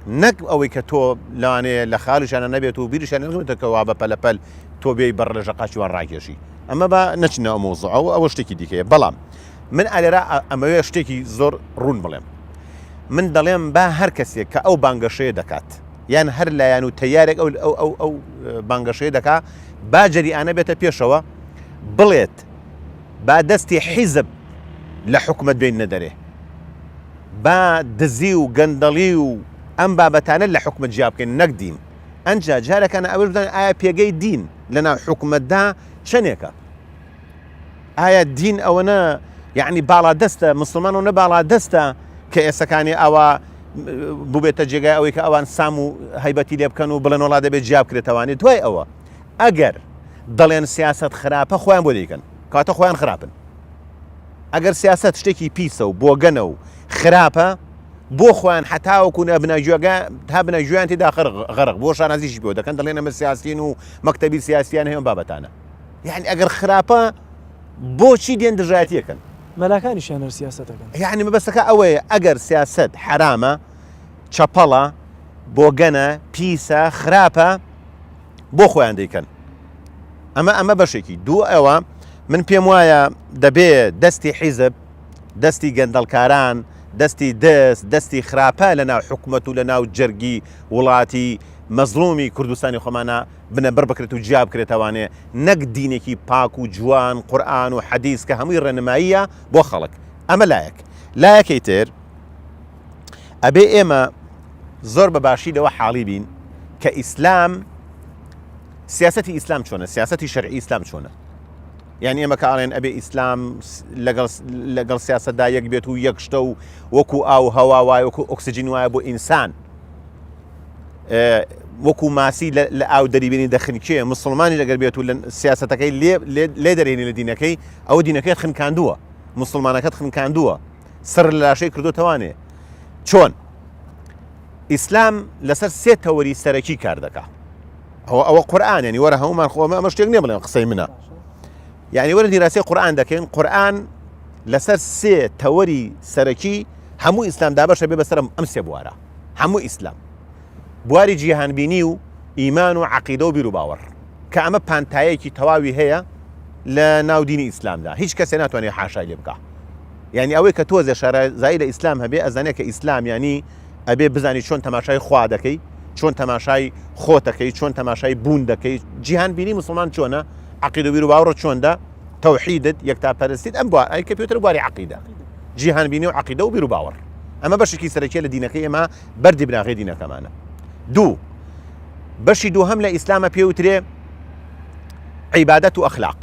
Speaker 4: نەک ئەوەی کە تۆ لەوانەیە لە خاڵیشانە نەبێت و بیریشان نەبێتەکەوا بە پەلەپەل تۆ بێی بەڕ لە ژەقاچوان ڕاکێشی ئەمە با نەچنە ئەو مەوزوعەوە ئەوە شتێکی دیکەیە بەڵام من ئالێرا ئەمەوێ شتێکی زۆر ڕوون بڵێم من دەڵێم با هەر کەسێک کە ئەو بانگەشەیە دەکات یان هەر لایەن و تەیارێک ئەو ئەو ئەو ئەو بانگەشەیە دەکا با جەریئانە بێتە پێشەوە بڵێت با دەستی حیزب لە حکومت بین نەدەرێ با دزی و گەندەڵی و ئەم بابەتانە لە حکومت جیا بکەین نەک دین ئەنجا جارەکانە ئەوەش بدەن ئایا پێگەی دین لەناو حکومەتدا چەندێکە ئایا دین ئەوەنە یعنی باڵادەستە مسلمان و نە باڵادەستە کە ئێسەکانی ئاوا ببێتە جێگای ئەوەی کە ئەوان سام و هەیبەتی لێ بکەن و بڵێن وڵا دەبێت جیا بکرێتەوانێ دوای ئەوە ئەگەر دەڵێن سیاست خراپە خۆیان بۆ دەیکەن کاتە خۆیان خراپن ئەگەر سیاست شتێکی پیسە و بۆگەنە و خراپە بۆ خۆیان حتاوەکو نە بنەگوێگە تا بنەگوێیان تێدا غەرق بۆ شانازیشی پێوە دەکەن دەڵێن ئەمە سیاسین و مەکتەبی سیاسیان هەیە بابەتانە یعنی ئەگەر خراپە بۆچی دێن دژایەتیەکەن؟
Speaker 1: مەلاکانیشیان هەر سیاسەت ئەکەن.
Speaker 4: یعنی مەبەستەکە ئەوەیە ئەگەر سیاسەت حەرامە، چەپەڵە، بۆگەنە، پیسە، خراپە بۆ خۆیان دەیکەن. ئەمە ئەمە بەشێکی دوو ئەوە من پێم وایە دەبێ دەستی حیزب دەستی گەندەڵکاران دەستی دەست دەستی خراپە لە ناو حکومەت و لە ناو جەرگی وڵاتی مەزڵومی کوردستانی خۆمانە بنەبڕ بکرێت و جیا بکرێتەوانێ نەک دینێکی پاک و جوان قورئان و حەدیس کە هەمووی ڕێنماییە بۆ خەڵک ئەمە لایەک لایەکەی تر ئەبێ ئێمە زۆر بە باشی لەوە حاڵی بین کە ئیسلام سیاستی ئیسلام چۆنە سیاستی شەرعی ئیسلام چۆنە یعنی ئێمە کە ئاڵێن ئەبێ ئیسلام لەگەڵ لەگەڵ سیاسەتدا یەک بێت و یەک شتە و وەکو ئاو هەوا وایە وەکو ئۆکسجین وایە بۆ ئینسان وەکو ماسی لە ئاو دەریبێنی دەخنکێ مسلمانی لەگەر بێت و لە سیاستەکەی لێ دەرێنی لە دینەکەی ئەو دینەکەی خنکاندووە مسلمانەکەت خنکاندووە سەر لە لاشەی کردوتەوانێ چۆن ئیسلام لەسەر سێ تەوەری سەرەکی کار دەکا ئەوە ئەوە قورآن ینی وەرە هەمومان خۆمە ئەمە شتێک نییە بڵێن قسەی منە یعنی وەرە دیراسی قورآن دەکەین قورآن لەسەر سێ تەوەری سەرەکی هەموو ئیسلام دابەشە بێ بەسەرم ئەم سێ بوارە هەموو ئیسلام بواری جیهانبینی و ئیمان و عەقیدە و بیروباوەڕ کە ئەمە پانتایەکی تەواوی هەیە لە ناو دینی ئیسلامدا هیچ کەسێ ناتوانێت حاشای لێ بکا یعنی ئەوەی کە تۆزێ شارەزایی لە ئیسلام هەبێ ئەزانێت کە ئیسلام یعنی ئەبێ بزانی چۆن تەماشای خوا دەکەی چۆن تەماشای خۆتەکەی چۆن تەماشای بوون دەکەی جیهان بینی مسلمان چۆنە عقیدە و بیروباوەڕ چۆندە تەوحیدت یەکتاپەرستیت ئەم بوار ئەی کە پێوترە بواری عقیدە جیهان بینی و عقیدە و بیروباوەڕ ئەمە بەشێکی سەرەکیە لە دینەکەی ئێمە بەردی بناغەی دینەکەمانە دوو بەشی دووهەم لە ئیسلامە پێوترێ عیبادەت و ئەخلاق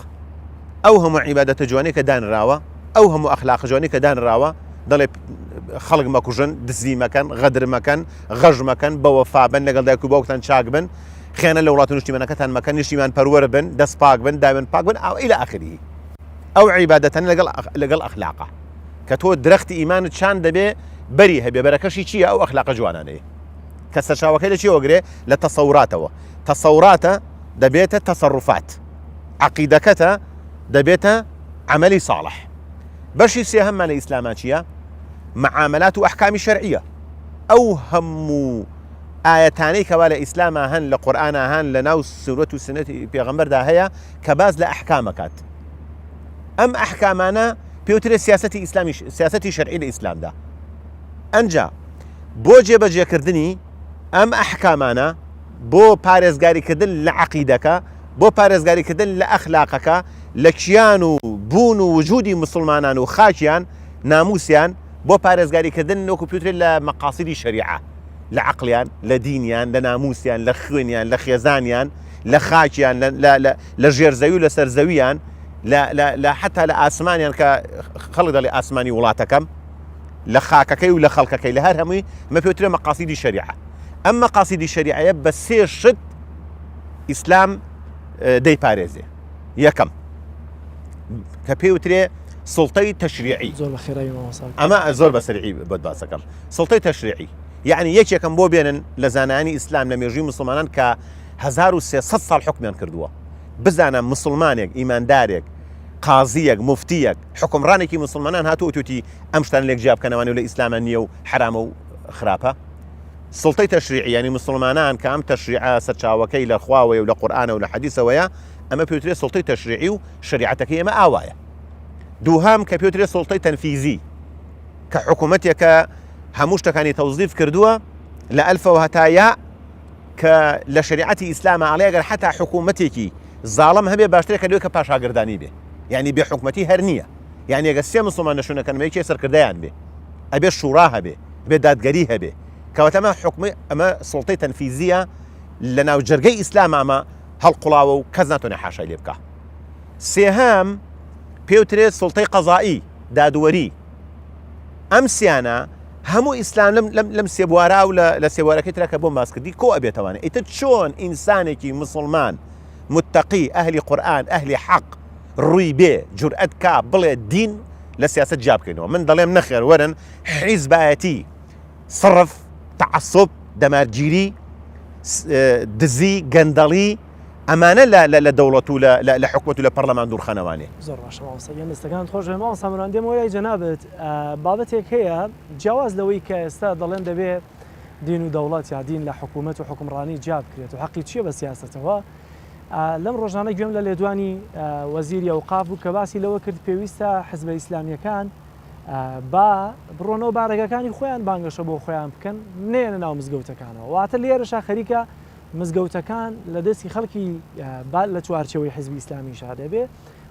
Speaker 4: ئەو هەموو عیبادەتە جوانەی کە دانراوە ئەو هەموو ئەخلاق جوانی کە دانراوە دەڵێ خەڵک مەکوژن دزی مەکەن غەدر مەکەن غەژ مەکەن بەوەفا بن لەگەڵ دایک و باوکتان چاک بن خیانەت لە وڵات و نیشتیمانەکەتان مەکەن نیشتیمان پەروەر بن دەست پاک بن داوێن پاک بن ئەو إلى آخره ئەو عیبادەتەنە لەگەڵ لەگەڵ ئەخلاقە کە تۆ درەختی ئیمانت چاند دەبێ بەری هەبێ بەرەکەشی چییە ئەو ئەخلاقە جوانانەیە کە سەرچاوەکەی لە چیەوە گرێ لە تەسەوراتەوە تەسەوراتە دەبێتە تەسەڕفات عقیدەکەتە دەبێتە عملی صالح بەشی سێهەممان لە ئیسلاما چییە معاملات و ئەحکامی شەرعیە ئەو هەموو ئاەتانەی کەوا لە ئیسلاما هەن لە قورئانا هەن لە ناو سورەت و سنەتی پێغەمبەردا هەیە کە باس لە ئەحکامەکات ئەم ئەحکامانە پێوترێ سیاسەتی ئیسلامی سیاسەتی شەرعی لە ئیسلامدا ئەنجا بۆ جێبەجێکردنی ئەم ئەحکامانە بۆ پارێزگاریکردن لە عەقیدەکە بۆ پارێزگاریکردن لە ئەخلاقەکە لە کیان و بوون و وجودی مسلمانان و خاکیان ناموسیان بۆ پارێزگاریکردن وەکو پێوترێت لە مەقاسیدی شەریعە لە عەقڵیان لە دینیان لە ناموسیان لە خوێنیان لە خێزانیان لە خاکیان لە ژێر زەوی و لەسەر زەویان لە حتا لە ئاسمانیان کە خەڵک دەڵێ ئاسمانی وڵاتەکەم لە خاکەکەی و لە خەڵکەکەی لە هەر هەمووی مە پێوترێ مەقاسیدی شەریعە ئەم مەقاسیدی شەریعەیە بە سێ شت ئیسلام دەیپارێزێ یەکەم کە پێوترێ سڵتەی تەشریعی
Speaker 1: زۆر بە خێرایی مامۆستا
Speaker 4: ئەمە زۆر بە سەریعی بۆت باسەکەم سڵتەی تەشریعی یعنی یەکێکم بۆ بێنن لە زانایانی ئیسلام لە مێژووی مسلمانان کە 1300 ساڵ حوکمیان کردووە. بزانە موسڵمانێک، ئیماندارێک، قازییەک، موفتییەک، حوکمڕانێکی موسڵمانان هاتووە وتوویەتی ئەم شتانە لێک جیا بکەنەوانێ و لە ئیسلاما نییە و حەرامە و خراپە؟ سوڵتەی تەشریعی یانی موسڵمانان کە ئەم تەشریعە سەرچاوەکەی لە خواوەیە و لە قورئانە و لە حەدیسەوەیە، ئەمە پێوترێ سوڵتەی تەشریعی و شەریعەتەکەی ئێمە ئاوایە. دووهەم کە پێوترێ سوڵتەی تەنفیزی کە حکوومەتێکە هەموو شتەکانی تەوزیف کردووە لە ئەلفەوە هەتا یا کە لە شەریعەتی ئیسلامە ئەڵێ ئەگەر حتا حکوومەتێکی زاڵم هەبێ باشترە کە لەوێ کە پاشاگردانی بێ یعنی بێ حکومەتی هەر نییە یعنی ئەگەر سێ مسلمان لە شوێنەکەن یەکێ سەرکردەیان بێ ئەبێ شوڕا هەبێ بێ دادگەری هەبێ کەواتە ئەمە حکومی ئەمە سوڵتەی تەنفیزیە لە ناو جەرگەی ئیسلام ئەمە هەڵقوڵاوە و کەس ناتوانێت حاشای لێ بکا سێهەم پێوترێت سوڵتەی قەزایی دادوەری ئەم سیانە هەموو ئیسلام لەم لەم لەم سێبوارا و لە سێوارەکەی ترا کە بۆم باس کردی کۆ ئەبێتەوانێ ئیتر چۆن ئینسانێکی مسلمان متقی ئەهلی قورئان ئەهلی حەق ڕووی بێ جورئەت کا بڵێ دین لە سیاست جیا بکەینەوە من دەڵێم نەخێر وەرن حیزبایەتی صرف تعصب دەمارگیری دزی گەندەڵی ئەمانە لە لە لە دەوڵەت و لە لە لە حکومەت و لە پەرلەمان دوورخەنەوانێ.
Speaker 1: زۆر باشە مامۆستا گیان دەستەکانت خۆش بێ مامۆستا مروان دێمەوە لای جەنابت بابەتێک هەیە جیاواز لەوەی کە ئێستا دەڵێن دەبێ دین و دەوڵەت یا دین لە حکوومەت و حکومڕانی جیا بکرێت و حەقی چییە بە سیاسەتەوە لەم ڕۆژانە گوێم لە لێدوانی وەزیری ئەوقاف بوو کە باسی لەوە کرد پێویستە حزبە ئیسلامیەکان با بڕۆنەوە بارەگاکانی خۆیان بانگەشە بۆ خۆیان بکەن نێنە ناو مزگەوتەکانەوە واتە لێرەشا خەریکە مزگەوتەکان لە دەستی خەڵکی با لە چوارچێوەی حزبی ئیسلامیشا دەبێ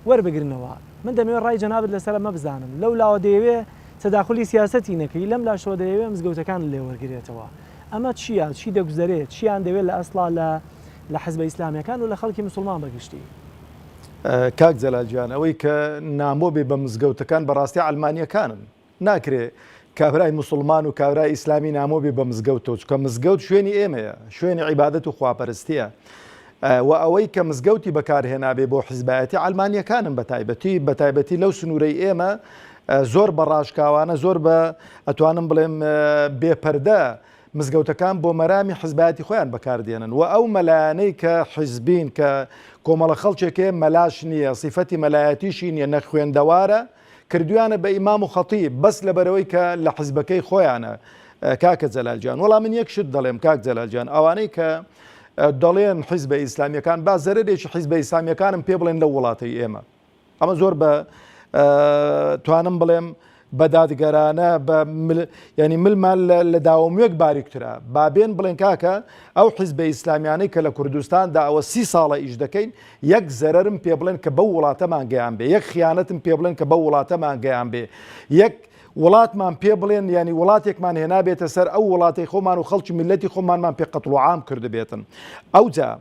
Speaker 1: وەربگرنەوە. من دەمەوێ ڕای جەنابت لەسەر ئەمە بزانم. لەو لاوە دەیەوێ تەداخولی سیاسەتی نەکەی، لەم لاشەوە دەیەوێ مزگەوتەکانت لێ وەرگرێتەوە. ئەمە چییە؟ چی دەگوزەرێ؟ چییان دەوێ لە ئەسڵا لە لە حزبە ئیسلامییەکان و لە خەڵکی موسڵمان بە گشتی؟
Speaker 3: کاک جەلال گیان ئەوەی کە نامۆ بێ بە مزگەوتەکان بەڕاستی عەلمانییەکانن. ناکرێ کابرای موسڵمان و کابرای ئیسلامی نامۆ بێ بە مزگەوتەوە چونکە مزگەوت شوێنی ئێمەیە شوێنی عیبادەت و خواپەرستیە و ئەوەی کە مزگەوتی بەکارهێنابێ بۆ حیزبایەتی عەلمانیەکانن بە تایبەتی بە تایبەتی لەو سنوورەی ئێمە زۆر بە ڕاشکاوانە زۆر بە ئەتوانم بڵێم بێپەردە مزگەوتەکان بۆ مەرامی حزبایەتی خۆیان بەکاردێنن و ئەو مەلایانەی کە حزبین کە کۆمەڵە خەڵکێکێ مەلاش نییە سیفەتی مەلایەتیشی نییە نەخوێندەوارە کردویانە بە ئیمام و خەتیب بەس لەبەرئەوەی کە لە حزبەکەی خۆیانە کاکە جەلال گیان وەڵا من یەک شت دەڵێم کاک جەلال گیان ئەوانەی کە دەڵێن حیزبە ئیسلامیەکان با زەرەرێکی حیزبە ئیسلامیەکانم پێ بڵێن لەو وڵاتەی ئێمە ئەمە زۆر بە توانم بڵێم بە دادگەرانە بە ینی ملمان لە داوەموێک باریکترە بابێن بڵێن کاکە ئەو حیزبە ئیسلامیانەی کە لە کوردستاندا ئەوە سی ساڵە ئیش دەکەین یەک زەرەرم پێ بڵێن کە بەو وڵاتەمان گەیان بێ یەک خیانەتم پێ بڵێن کە بەو وڵاتەمان گەیان بێ یەک وڵاتمان پێ بڵێن ینی وڵاتێکمان هێنابێتە سەر ئەو وڵاتی خۆمان و خەڵکی میلەتی خۆمانمان پێ قەتڵ و عام کردبێتن ئەوجا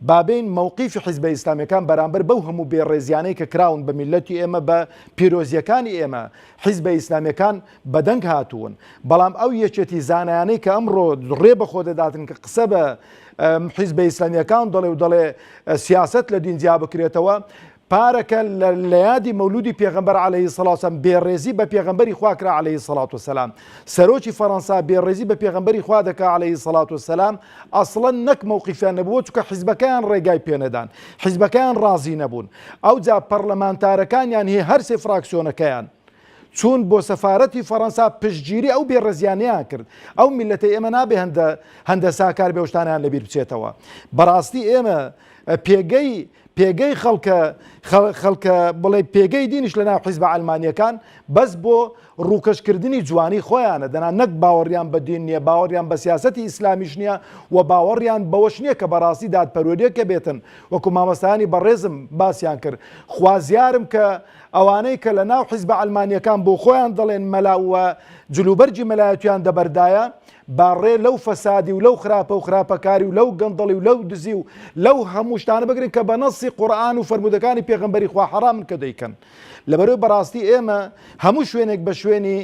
Speaker 3: بابین مەوقیفی حیزبە ئیسلامیەکان بەرامبەر بەو هەموو بێڕێزیانەی کە کراون بە میلەتی ئێمە بە پیرۆزیەکانی ئێمە حیزبە ئیسلامیەکان بەدەنگ هاتوون بەڵام ئەو یەکێتی زانایانەی کە ئەمڕۆ ڕێ بەخۆ دەداتن کە قسە بە حیزبە ئیسلامیەکان دەڵێ و دەڵێ سیاست لە دین جیا بکرێتەوە پارەکە لە یادی مەولودی پێغەمبەر عەلەیهی سڵاو سەلام بێڕێزی بە پێغەمبەری خوا کرا عەلەیهی سڵات وسلام سەرۆکی فەڕەنسا بێڕێزی بە پێغەمبەری خوا دەکا عەلەیهی سڵات وسلام ئەسڵەن نەک مەوقیفیان نەبووە چونکە حیزبەکەیان ڕێگای پێنەدان حیزبەکەیان ڕازی نەبوون ئەوجا پەرلەمانتارەکانیان هی هەرسێ فراکسیۆنەکەیان چوون بۆ سەفارەتی فەڕەنسا پشتگیری ئەو بێڕێزیانەیان کرد ئەو میللەتەی ئێمە نابێ هەندە هەندە ساکار بێ شتانیان لەبیر بچێتەوە بەڕاستی ئێمە پێگەی پێگەی خەڵکە خەڵکە بڵێ پێگەی دینیش لە ناو حیزبە عەلمانیەکان بەس بۆ ڕووکەشکردنی جوانی خۆیانە دەنا نەک باوەڕیان بە دین نییە باوەڕیان بە سیاسەتی ئیسلامیش نییە و باوەڕیان بەوەش نییە کە بەڕاستی دادپەروەریەکە بێتن وەکو مامۆستایانی بەڕێزم باسیان کرد خوازیارم کە ئەوانەی کە لە ناو حیزبە عەلمانیەکان بۆ خۆیان دەڵێن مەلا و جلوبەرگی مەلایەتیان دەبەردایە با ڕێ لەو فەسادی و لەو خراپە و خراپەکاری و لەو گەندەڵی و لەو دزی و لەو هەموو شتانە بگرن کە بە نەسی قورئان و فەرموودەکانی پێغەمبەری خوا حەرامن کە دەیکەن لەبەرەوەی بەڕاستی ئێمە هەموو شوێنێک بە شوێنی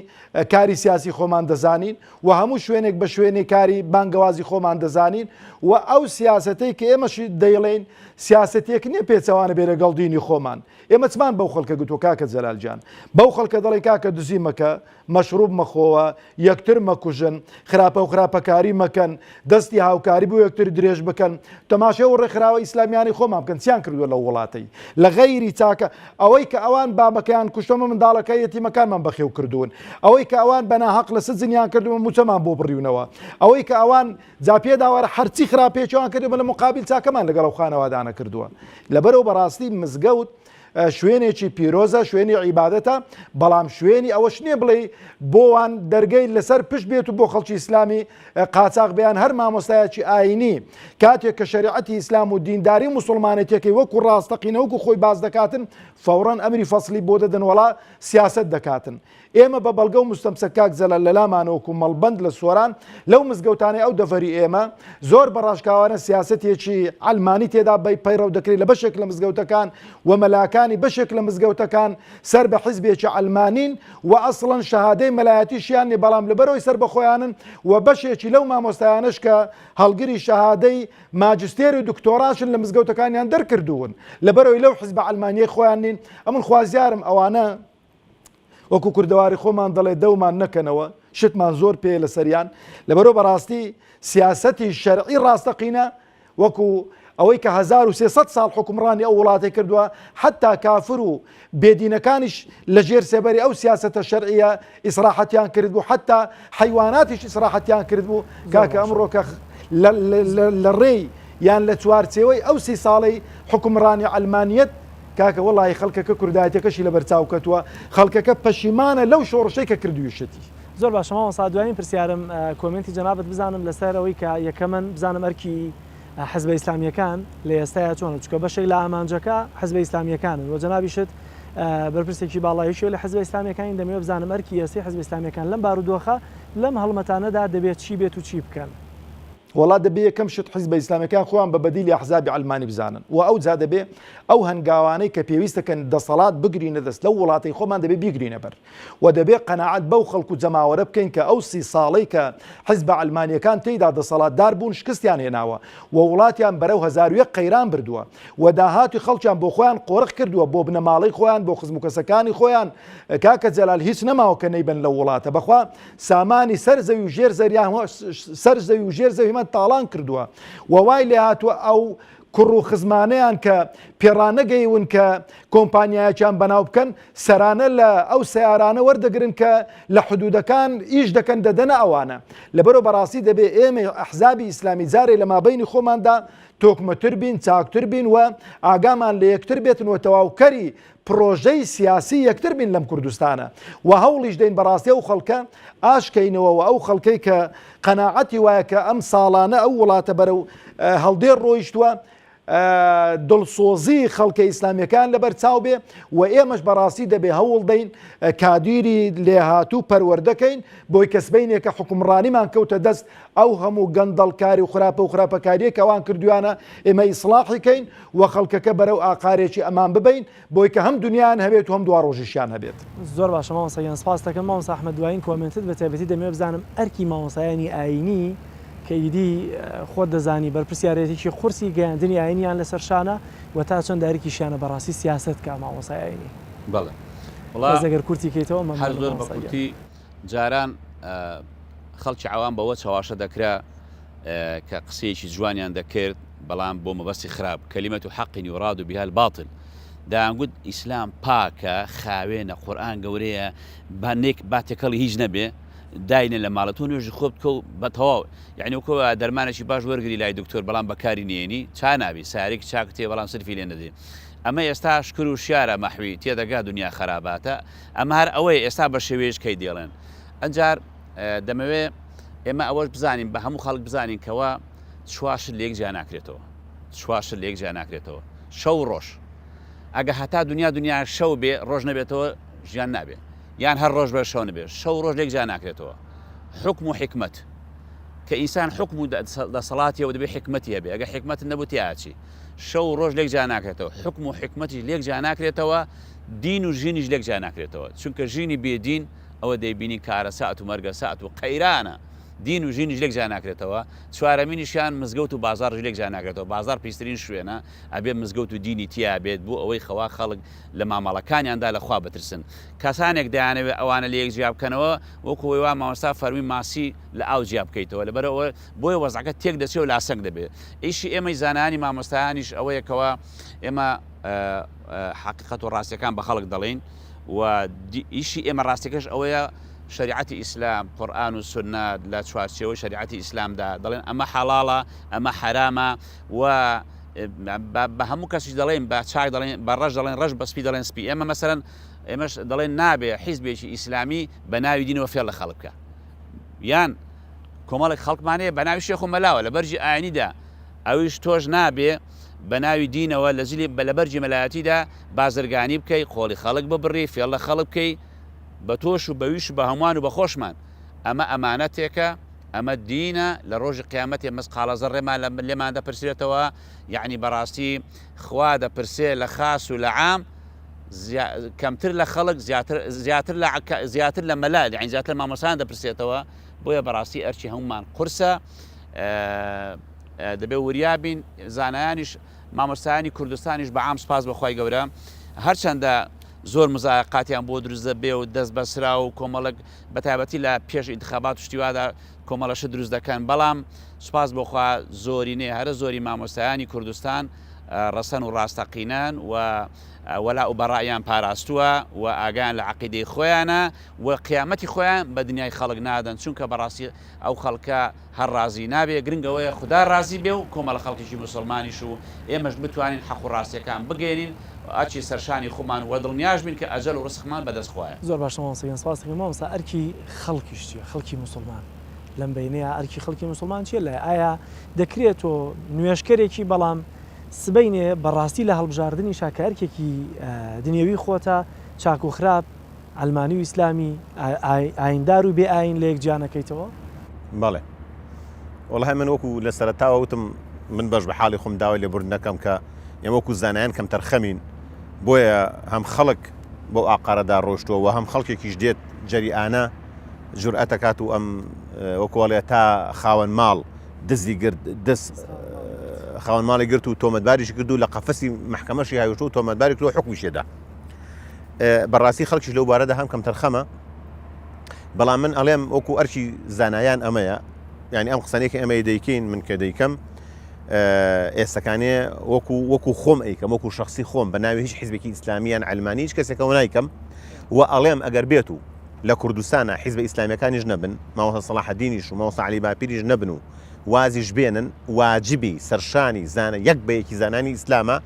Speaker 3: کاری سیاسی خۆمان دەزانین و هەموو شوێنێک بە شوێنی کاری بانگەوازی خۆمان دەزانین و ئەو سیاسەتەی کە ئێمەش دەیڵێین سیاسەتێک نییە پێچەوانە بێ لەگەڵ دینی خۆمان ئێمە چمان بەو خەڵکە گوتووە کاکە جەلال گیان؟ بەو خەڵکە دەڵێین کاکە دزی مەکە، مەشروب مەخۆوە، یەکتر مەکوژن، خراپە. خراپە و خراپەکاری مەکەن، دەستی هاوکاری بۆ یەکتر درێژ بکەن، تەماشای ئەو ڕێکخراوە ئیسلامیانەی خۆمان بکەن چیان کردووە لەو وڵاتەی لە غەیری چاکە، ئەوەی کە ئەوان بابەکەیان کوشتوە مە منداڵەکە یەتیمەکانمان بەخێو کردوون، ئەوەی کە ئەوان بە ناهەق لە سجنیان کردووە موچەمان بۆ بڕیونەوە، ئەوەی کە ئەوان جا پێداوەرە هەرچی خراپەیەکی ئەوان کردووە لە مقابل چاکەمان لەگەڵ ئەو خانەوادانە کردووە. لەبەرئەوە بەڕاستی مزگەوت شوێنێکی پیرۆزە، شوێنی عیبادەتە، بەڵام شوێنی ئەوەش نییە بڵێی بۆ وان دەرگەی لەسەر پشت بێت و بۆ خەڵکی ئیسلامی قاچاخ بێ یان هەر مامۆستایەکی ئایینی کاتێک کە شەریعەتی ئیسلام و دینداری و موسڵمانێتیەکەی وەکو ڕاستەقینە وەکو خۆی باس دەکاتن فەوڕەن ئەمری فەسڵی بۆ دەدەن وەڵا سیاسەت دەکاتن. ئێمە بە بەڵگە و مستەمسەک کاک جەلال لەلامانە وەکو مەڵبەند لە سۆران لەو مزگەوتانەی ئەو دەڤەری ئێمە زۆر بە ڕاشکاوانە سیاسەتێکی عەلمانی تێدا پەیڕەو دەکرێت لە بەشێک لە مزگەوتەکان و مەلاکانی بەشێک لە مزگەوتەکان سەر بە حیزبێکی عەلمانین و ئەسڵەن شەهادەی مەلایەتیشیان نیە بەڵام لەبەرەوەی سەر بە خۆیانن و بەشێکی لەو مامۆستایانەش کە هەڵگری شەهادەی ماجستێر و دکتۆراشن لە مزگەوتەکانیان دەرکردوون لەبەرەوەی لەو حیزبە عەلمانیەی خۆیان نین ئەمن خوازیارم ئەوانە وەکو کوردەواری خۆمان دەڵێ دەومان نەکەنەوە شتمان زۆر پێ لەسەریان لەبەرەوە بەڕاستی سیاسەتی شەرعی ڕاستەقینە وەکو ئەوەی کە 1300 ساڵ حکومڕانی ئەو وڵاتی کردووە حتا کافر و بێدینەکانیش لە ژێر سێبەری ئەو سیاسەتە شەرعیە ئیسراحەتیان کرد بوو حتا حیواناتیش ئیسراحەتیان کرد بوو کاکە ئەمڕۆ کە لە ڕێی یان لە چوارچێوەی ئەو سی ساڵەی حکومڕانی عەلمانیەت کاکە وەڵاهی خەڵکەکە کوردایەتیەکەشی لەبەر چاو کەتووە خەڵکەکە پەشیمانە لەو شۆڕشەی کە کردوویشەتی.
Speaker 1: زۆر باشە مامۆستا دوایین پرسیارم comment ی جەنابت بزانم لەسەر ئەوەی کە یەکەمەن بزانم ئەرکی حزبە ئیسلامیەکان لە ئێستایا چۆنە چونکە بەشێک لە ئامانجەکە حزبە ئیسلامیەکانن و جەنابیشت بەرپرسێکی باڵای یەکێ لە حزبە ئیسلامیەکانی دەمەوێت بزانم ئەرکی ئێستەی حزبە ئیسلامیەکان لەم بارودۆخە لەم هەڵمەتانەدا دەبێت چی بێت و چی بکەن؟
Speaker 3: وەڵا دەبێ یەکەم شت حیزبە ئیسلامیەکان خۆیان بە بەدیلی ئەحزابی عەلمانی بزانن و ئەوجا دەبێ ئەو هەنگاوانەی کە پێویستە کە دەسەڵات بگرینە دەست لەو وڵاتەی خۆمان دەبێ بیگرینە بەر و دەبێ قەناعەت بەو خەڵک و جەماوەرە بکەین کە ئەو سی ساڵەی کە حیزبە عەلمانیەکان تێیدا دەسەڵاتدار بوون شکستیان هێناوە و وڵاتیان بەرەو 1001 قەیران بردووە و داهاتی خەڵکیان بۆ خۆیان قۆرخ کردووە بۆ بنەماڵەی خۆیان بۆ خزم و کەسەکانی خۆیان کاکە جەلال هیچ نەماوە کە نەیبەن لەو وڵاتە بەخوا سامانی سەر زەوی و ژێر زەریان سەر زەوی و ژێر زەویمان تاڵان کردووە و وای لێ هاتووە ئەو کوڕ و خزمانەیان کە پێڕانەگەیون کە کۆمپانیایەکیان بەناو بکەن سەرانە لە ئەو سیارانە وەردەگرن کە لە حدودەکان ئیش دەکەن دەدەنە ئەوانە لەبەرەوە بەڕاستی دەبێ ئێمە ئەحزابی ئیسلامی جارێ لە مابینی خۆماندا تۆکمەتر بین چاکتر بین و ئاگامان لە یەکتر بێتن و تەواوکەری پڕۆژەی سیاسی یەکتر بین لەم کوردستانە و هەوڵیش دەین بەڕاستی ئەو خەڵکە ئاشکەینەوە و ئەو خەڵکەی کە قەناعەتی وایە کە ئەم ساڵانە ئەو وڵاتە بەرەو هەڵدێر ڕۆیشتووە دڵسۆزی خەڵکە ئیسلامیەکان لەبەر چاو بێ و ئێمەش بەڕاستی دەبێ هەوڵ دەین کادیری لێهاتوو پەروەردەکەین بۆی کە سبەینێکە حکومڕانیمان کەوتە دەست ئەو هەموو گەندەڵکاری و خراپە و خراپەکاریە کە ئەوان کردویانە ئێمە ئیسڵاحی کەین و خەڵکەکە بەرەو ئاقارێکی ئەمان ببەین بۆی کە هەم دنیایان هەبێت و هەم دواڕۆژیشیان هەبێت.
Speaker 1: زۆر باشە مامۆستا گیان سپاست دەکەم مامۆستا ئەحمەد دوایین comment ت بە تایبەتی دەمەوێت بزانم ئەرکی مامۆستایانی ئایینی کە ئیدی خۆت دەزانی بەرپرسیارێتیی قورسی گەیاندنی ئایینیان لەسەر شانە و تا چەند ئەرکیشیانە بەڕاستی سیاسەت کا مامۆستای ئایینی
Speaker 2: بەڵێ وەڵا
Speaker 1: بەس ئەگەر کورتی کەیتەوە
Speaker 2: هەر
Speaker 1: مەمنونم
Speaker 2: زۆر بە
Speaker 1: مامۆستا گیان.
Speaker 2: کورتی جاران خەڵکی عەوام بەوە چەواشە دەکرا کە قسەیەکی جوانیان دەکرد بەڵام بۆ مەبەستی خراپ، کلمە حق یراد بها الباطل، دەیانگوت ئیسلام پاکە، خاوێنە، قورئان گەورەیە، با نێک با تێکەڵی هیچ نەبێ، داینە لە ماڵە تۆ نوێژی خۆ بکە و بە تەواو، یعنی وەکو دەرمانێکی باش وەرگری لای دکتۆر بەڵام بەکاری نێنی چا نابی، سەیارەیەکی چاکت هەیە بەڵام سرفی لێ نەدەی. ئەمە ئێستا شکر و شیارە مەحوی تێدەگا دنیا خەراباتە، ئەمە هەر ئەوەیە ئێستا بە شێوەیەش کەی دێڵێن. ئەنجار دەمەوێ ئێمە ئەوەش بزانین بە هەموو خەڵک بزانین کەوا چوار شت لەیەک جیا ناکرێتەوە چوار شت لەیەک جیا ناکرێتەوە شەو و ڕۆژ ئەگە هەتا دنیا دنیا شەو بێ ڕۆژ نەبێتەوە ژیان نابێ یان هەر ڕۆژ بە شەو نەبێ شەو ڕۆژ لێک جیا ناکرێتەوە حکم و حکمت کە ئینسان حکم و دەسەڵاتیەوە دەبێ حکمەتی هەبێ ئەگە حکمت نەبوو تیاچی شەو و ڕۆژ لێک جیا ناکرێتەوە حکم و حکمەتیش لێک جیا ناکرێتەوە دین و ژینیش لێک جیا ناکرێتەوە چونکە ژینی بێدین ئەوە دەیبینی کارەسات و مەرگەسات و قەیرانە. دین و ژینیش لێک جیا ناکرێتەوە، چوارەمینیشیان مزگەوت و بازاڕیش لێک جیا ناکرێتەوە، بازاڕ پیسترین شوێنە، ئەبێ مزگەوت و دینی تیا بێت بۆ ئەوەی خوا خەڵک لە مامەڵەکانیاندا لە خوا بترسن. کەسانێک دەیانەوێت ئەوانە لەیەک جیا بکەنەوە، وەکو ئەوەی وا مامۆستا فەرمووی ماسی لە ئاو جیا بکەیتەوە، لەبەرئەوە بۆیە وەزعەکە تێک دەچێ و لاسەنگ دەبێت. ئیشی ئێمەی زانایانی مامۆستایانیش ئەوەیە کەوا ئێمە حەقیقەت و ڕاستیەکان بە خەڵک دەڵێین و ئیشی ئێمە ڕاستیەکەش ئەوەیە شەریعەتی ئیسلام، قورئان و سوننە لە چوارچێوەی شەریعەتی ئیسلامدا دەڵێن ئەمە حەڵاڵە، ئەمە حەرامە و بە هەموو کەسیش دەڵێن بە چاک دەڵێن بە ڕەش دەڵێن ڕەش بە سپی دەڵێن سپی ئێمە مەسەرەن ئێمەش دەڵێن نابێ حیزبێکی ئیسلامی بە ناوی دینەوە فێڵ لە خەڵک بکە یان کۆمەڵێک خەڵکمان هەیە بە ناوی شێخ و مەلاوە لە بەرگی ئاینیدا ئەویش تۆش نابێ بە ناوی دینەوە لە جلی بە لە بەرگی مەلایەتیدا بازرگانی بکەی قۆڵی خەڵک ببڕی فێڵ لە خەڵک بکەی بە تۆش و بە ویش و بە هەمووان و بە خۆشمان ئەمە ئەمانەتێکە ئەمە دینە لە ڕۆژی قیامەتێ مسقاڵە زەڕێمان لە لێمان دەپرسرێتەوە یعنی بەڕاستی خوا دەپرسێ لە خاس و لە عام کەمتر لە خەڵک زیاتر زیاتر لە زیاتر لە مەلا یعنی زیاتر مامۆسان دەپرسێتەوە بۆیە بەڕاستی ئەرکی هەمومان قورسە دەبێ وریا بین زانایانیش مامۆستایانی کوردستانیش بە عام سپاس بەخوای گەورە هەرچەندە زۆر مزایقاتیان بۆ دروست دەبێ و دەست بەسرا و کۆمەڵک بە تایبەتی لە پێش ئینتخابات و شتیوادا کۆمەڵەشە دروست دەکەن بەڵام سپاس بۆخوا زۆرینەی هەرە زۆری مامۆستایانی کوردستان ڕەسەن و ڕاستەقینەن و وەلا و بەڕایان پاراستووە و ئاگیان لە عقیدەی خۆیانە و قیامەتی خۆیان بە دنیای خەڵک نادەن چونکە بەڕاستی ئەو خەڵکە هەر ڕازی نابێ گرنگ ئەوەیە خودا ڕازی بێ و کۆمەڵە خەڵکێکی موسڵمانیش و ئێمەش بتوانین حەق و ڕاستیەکان بگەیەنین و ئەرکی سەرشانی خۆمان وە دڵنیاش بین کە ئەجەل و ڕزقمان بەدەست خوایە.
Speaker 1: زۆر باشە مامۆستا گیان سپاست دەکەم مامۆستا ئەرکی خەڵکیش چیە خەڵکی موسڵمان لەم بەینەیا ئەرکی خەڵکی موسڵمان چیە لای ئایا دەکرێ تۆ نوێژکەرێکی بەڵام سبەینێ بەڕاستی لە هەڵبژاردنیشا کە ئەرکێکی دنیەوی خۆتە چاک و خراپ عەلمانی و ئیسلامی، ئایندار و بێ ئایین لە یەک جیا نەکەیتەوە؟
Speaker 4: بەڵێ. وەڵای من وەکو لە سەرەتاوە وتم من بەش بە حاڵی خۆم داوای لێبوردن دەکەم کە ئێمە وەکو زانایان کەمتەرخەمین بۆیە هەم خەڵک بەو ئاقارەدا ڕۆشتووە و هەم خەڵکێکیش دێت جەریئانە جورئەتەکات و ئەم وەکوڵێ تا خاوەن ماڵ دزی گرت دز خاوەن ماڵی گرت و تۆمەتباریش کرد و لە قەفەسی محکەمەشی هاویشت و تۆمەتباری کرد و حکمیشێدا بەڕاستی خەڵکیش لەو بارەدا هەم کەمتەرخەمە بەڵام من ئەڵێم وەکو ئەرکی زانایان ئەمەیە یعنی ئەم قسانەیە کە ئەمەی دەیکەین من کە دەیکەم ئێستەکانێ وەکو وەکو خۆم ئەیکەم وەکو شخصی خۆم بە ناوی هیچ حیزبێکی ئیسلامیان علمانی هیچ کەسێکەوە نایکەم و ئەڵێم ئەگەر بێت و لە کوردستانە حیزب ئیسلامیەکانیش نەبن مامۆستا سەڵاحەدینیش و مامۆستا عەلی باپیریش نەبن و وازیش بێنن واجبی سەرشانی زانە یەک بە یەکی زانانی ئیسلامە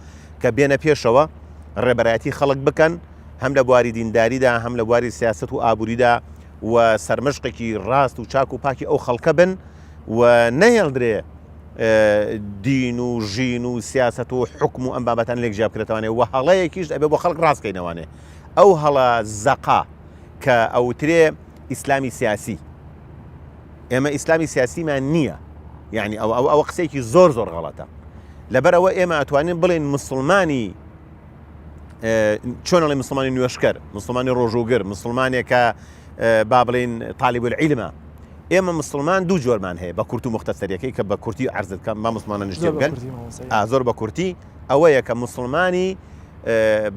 Speaker 4: کە بێنە پێشەوە ڕێبەرایەتی خەڵک بکەن هەم لە بواری دینداریدا هەم لە بواری سیاسەت و ئابووریدا و سەرمەشقێکی ڕاست و چاک و پاکی ئەو خەڵکە بن و نەهێڵدرێ دین و ژین و سیاست و حکم و ئەم بابەتان لێک جیا بکرێتوانێ و هەڵەیەکیش ئەبێ بۆ خەڵک ڕاستکەینەوانێ ئەو هەڵە زەقا کە ئەوترێ ئیسلامی سیاسی ئێمە ئیسلامی سیاسیمان نییە یعنی ئەوە ئەوە ئەوە قسەیەکی زۆر زۆر غەڵەتە لەبەرەوە ئێمە ئەتوانین بڵێن مسلمانی چۆن ئەڵێ مسلمانی نوێشکەر مسلمانی ڕۆژوگر مسلمانێکە با بڵین طالب العلمە ئێمە مسلمان دوو جۆرمان هەیە بە کورت و مختصریەکەی کە بە کورتی عرضت کەم با مسلمانە نشتێ بکەن زۆر بە کورتی ئەوەیە کە مسلمانی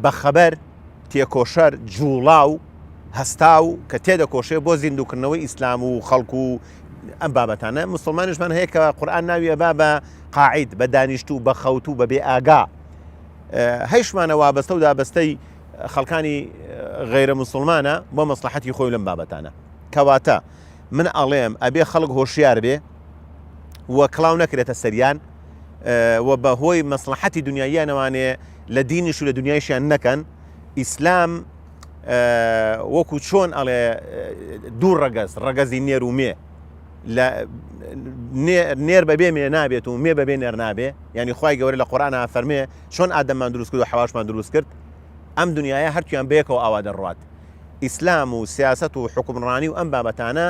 Speaker 4: بەخەبەر تێکۆشەر جوڵاو هەستاو کە تێدەکۆشێ بۆ زیندووکردنەوەی ئیسلام و خەڵک و ئەم بابەتانە مسلمانیشمان هەیە کە قورئان ناوی ئەبا بە قاعید بە دانیشتوو بە خەوتوو بە بێ ئاگا هەیشمانە وابەستە و دابەستەی خەڵکانی غەیرە مسلمانە بۆ مەسلحەتی خۆی لەم بابەتانە کەواتە من ئەڵێم ئەبێ خەڵک هۆشیار بێ و کڵاو نەکرێتە سەریان و بە هۆی مەسلحەتی دنیاییانەوانێ لە دینیش و لە دنیایشیان نەکەن ئیسلام وەکو چۆن ئەڵێ دوو ڕەگەز ڕەگەزی نێر و مێ لە نێر بەبێ مێ نابێت و مێ بەبێ نێر نابێ یعنی خوای گەورە لە قورئانا فەرمێ چۆن ئادەممان دروست کرد و حەواشمان دروست کرد ئەم دنیاە هەرتویان بەیەکەوە ئاوا دەڕوات ئیسلام و سیاست و حکومڕانی و ئەم بابەتانە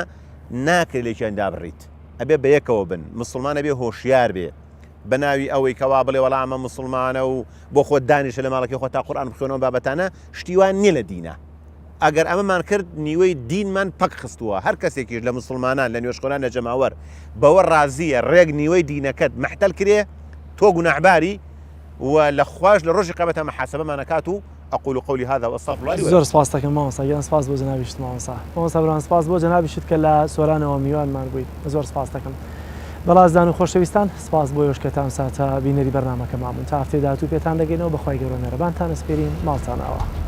Speaker 4: ناکرێت لێکیان دابڕیت ئەبێ بەیەکەوە بن مسلمانە بێ هۆشیار بێ بە ناوی ئەوەی کەوا بڵێ وەڵا ئەمە موسڵمانە و بۆ خۆت دانیشە لە ماڵەکەی خۆت تا قورئان بخوێنەوە بابەتانە شتی وا نییە لە دینە. ئەگەر ئەمەمان کرد نیوەی دینمان پەک خستووە هەر کەسێکیش لە مسلمانان لە نوێژخۆران لە جەماوەر بەوە ڕازیە ڕێک نیوەی دینەکەت مەحتەل کرێ تۆ گوناحباری و لە خواش لە ڕۆژی قیامەتا محاسبەمان ئەکات و اقول قولي هذا واستغفر الله لي ولكم.
Speaker 1: زۆر سپاست دەکەم مامۆستا گیان سپاس بۆ جەنابیشت مامۆستا مامۆستا برام سپاس بۆ جەنابیشت کە لە سۆرانەوە میوانمان بوویت زۆر سپاست دەکەم بەڕازدان و خۆشەویستان سپاس بۆ ئێوەش کە تا ئەم ساتە بینەری بەرنامەکەمان بوون تا هەفتەی داهاتوو پێتان دەگەینەوە بەخوای گەورە مێرەبانتان ئەسپێرین ماڵتان ئاوا.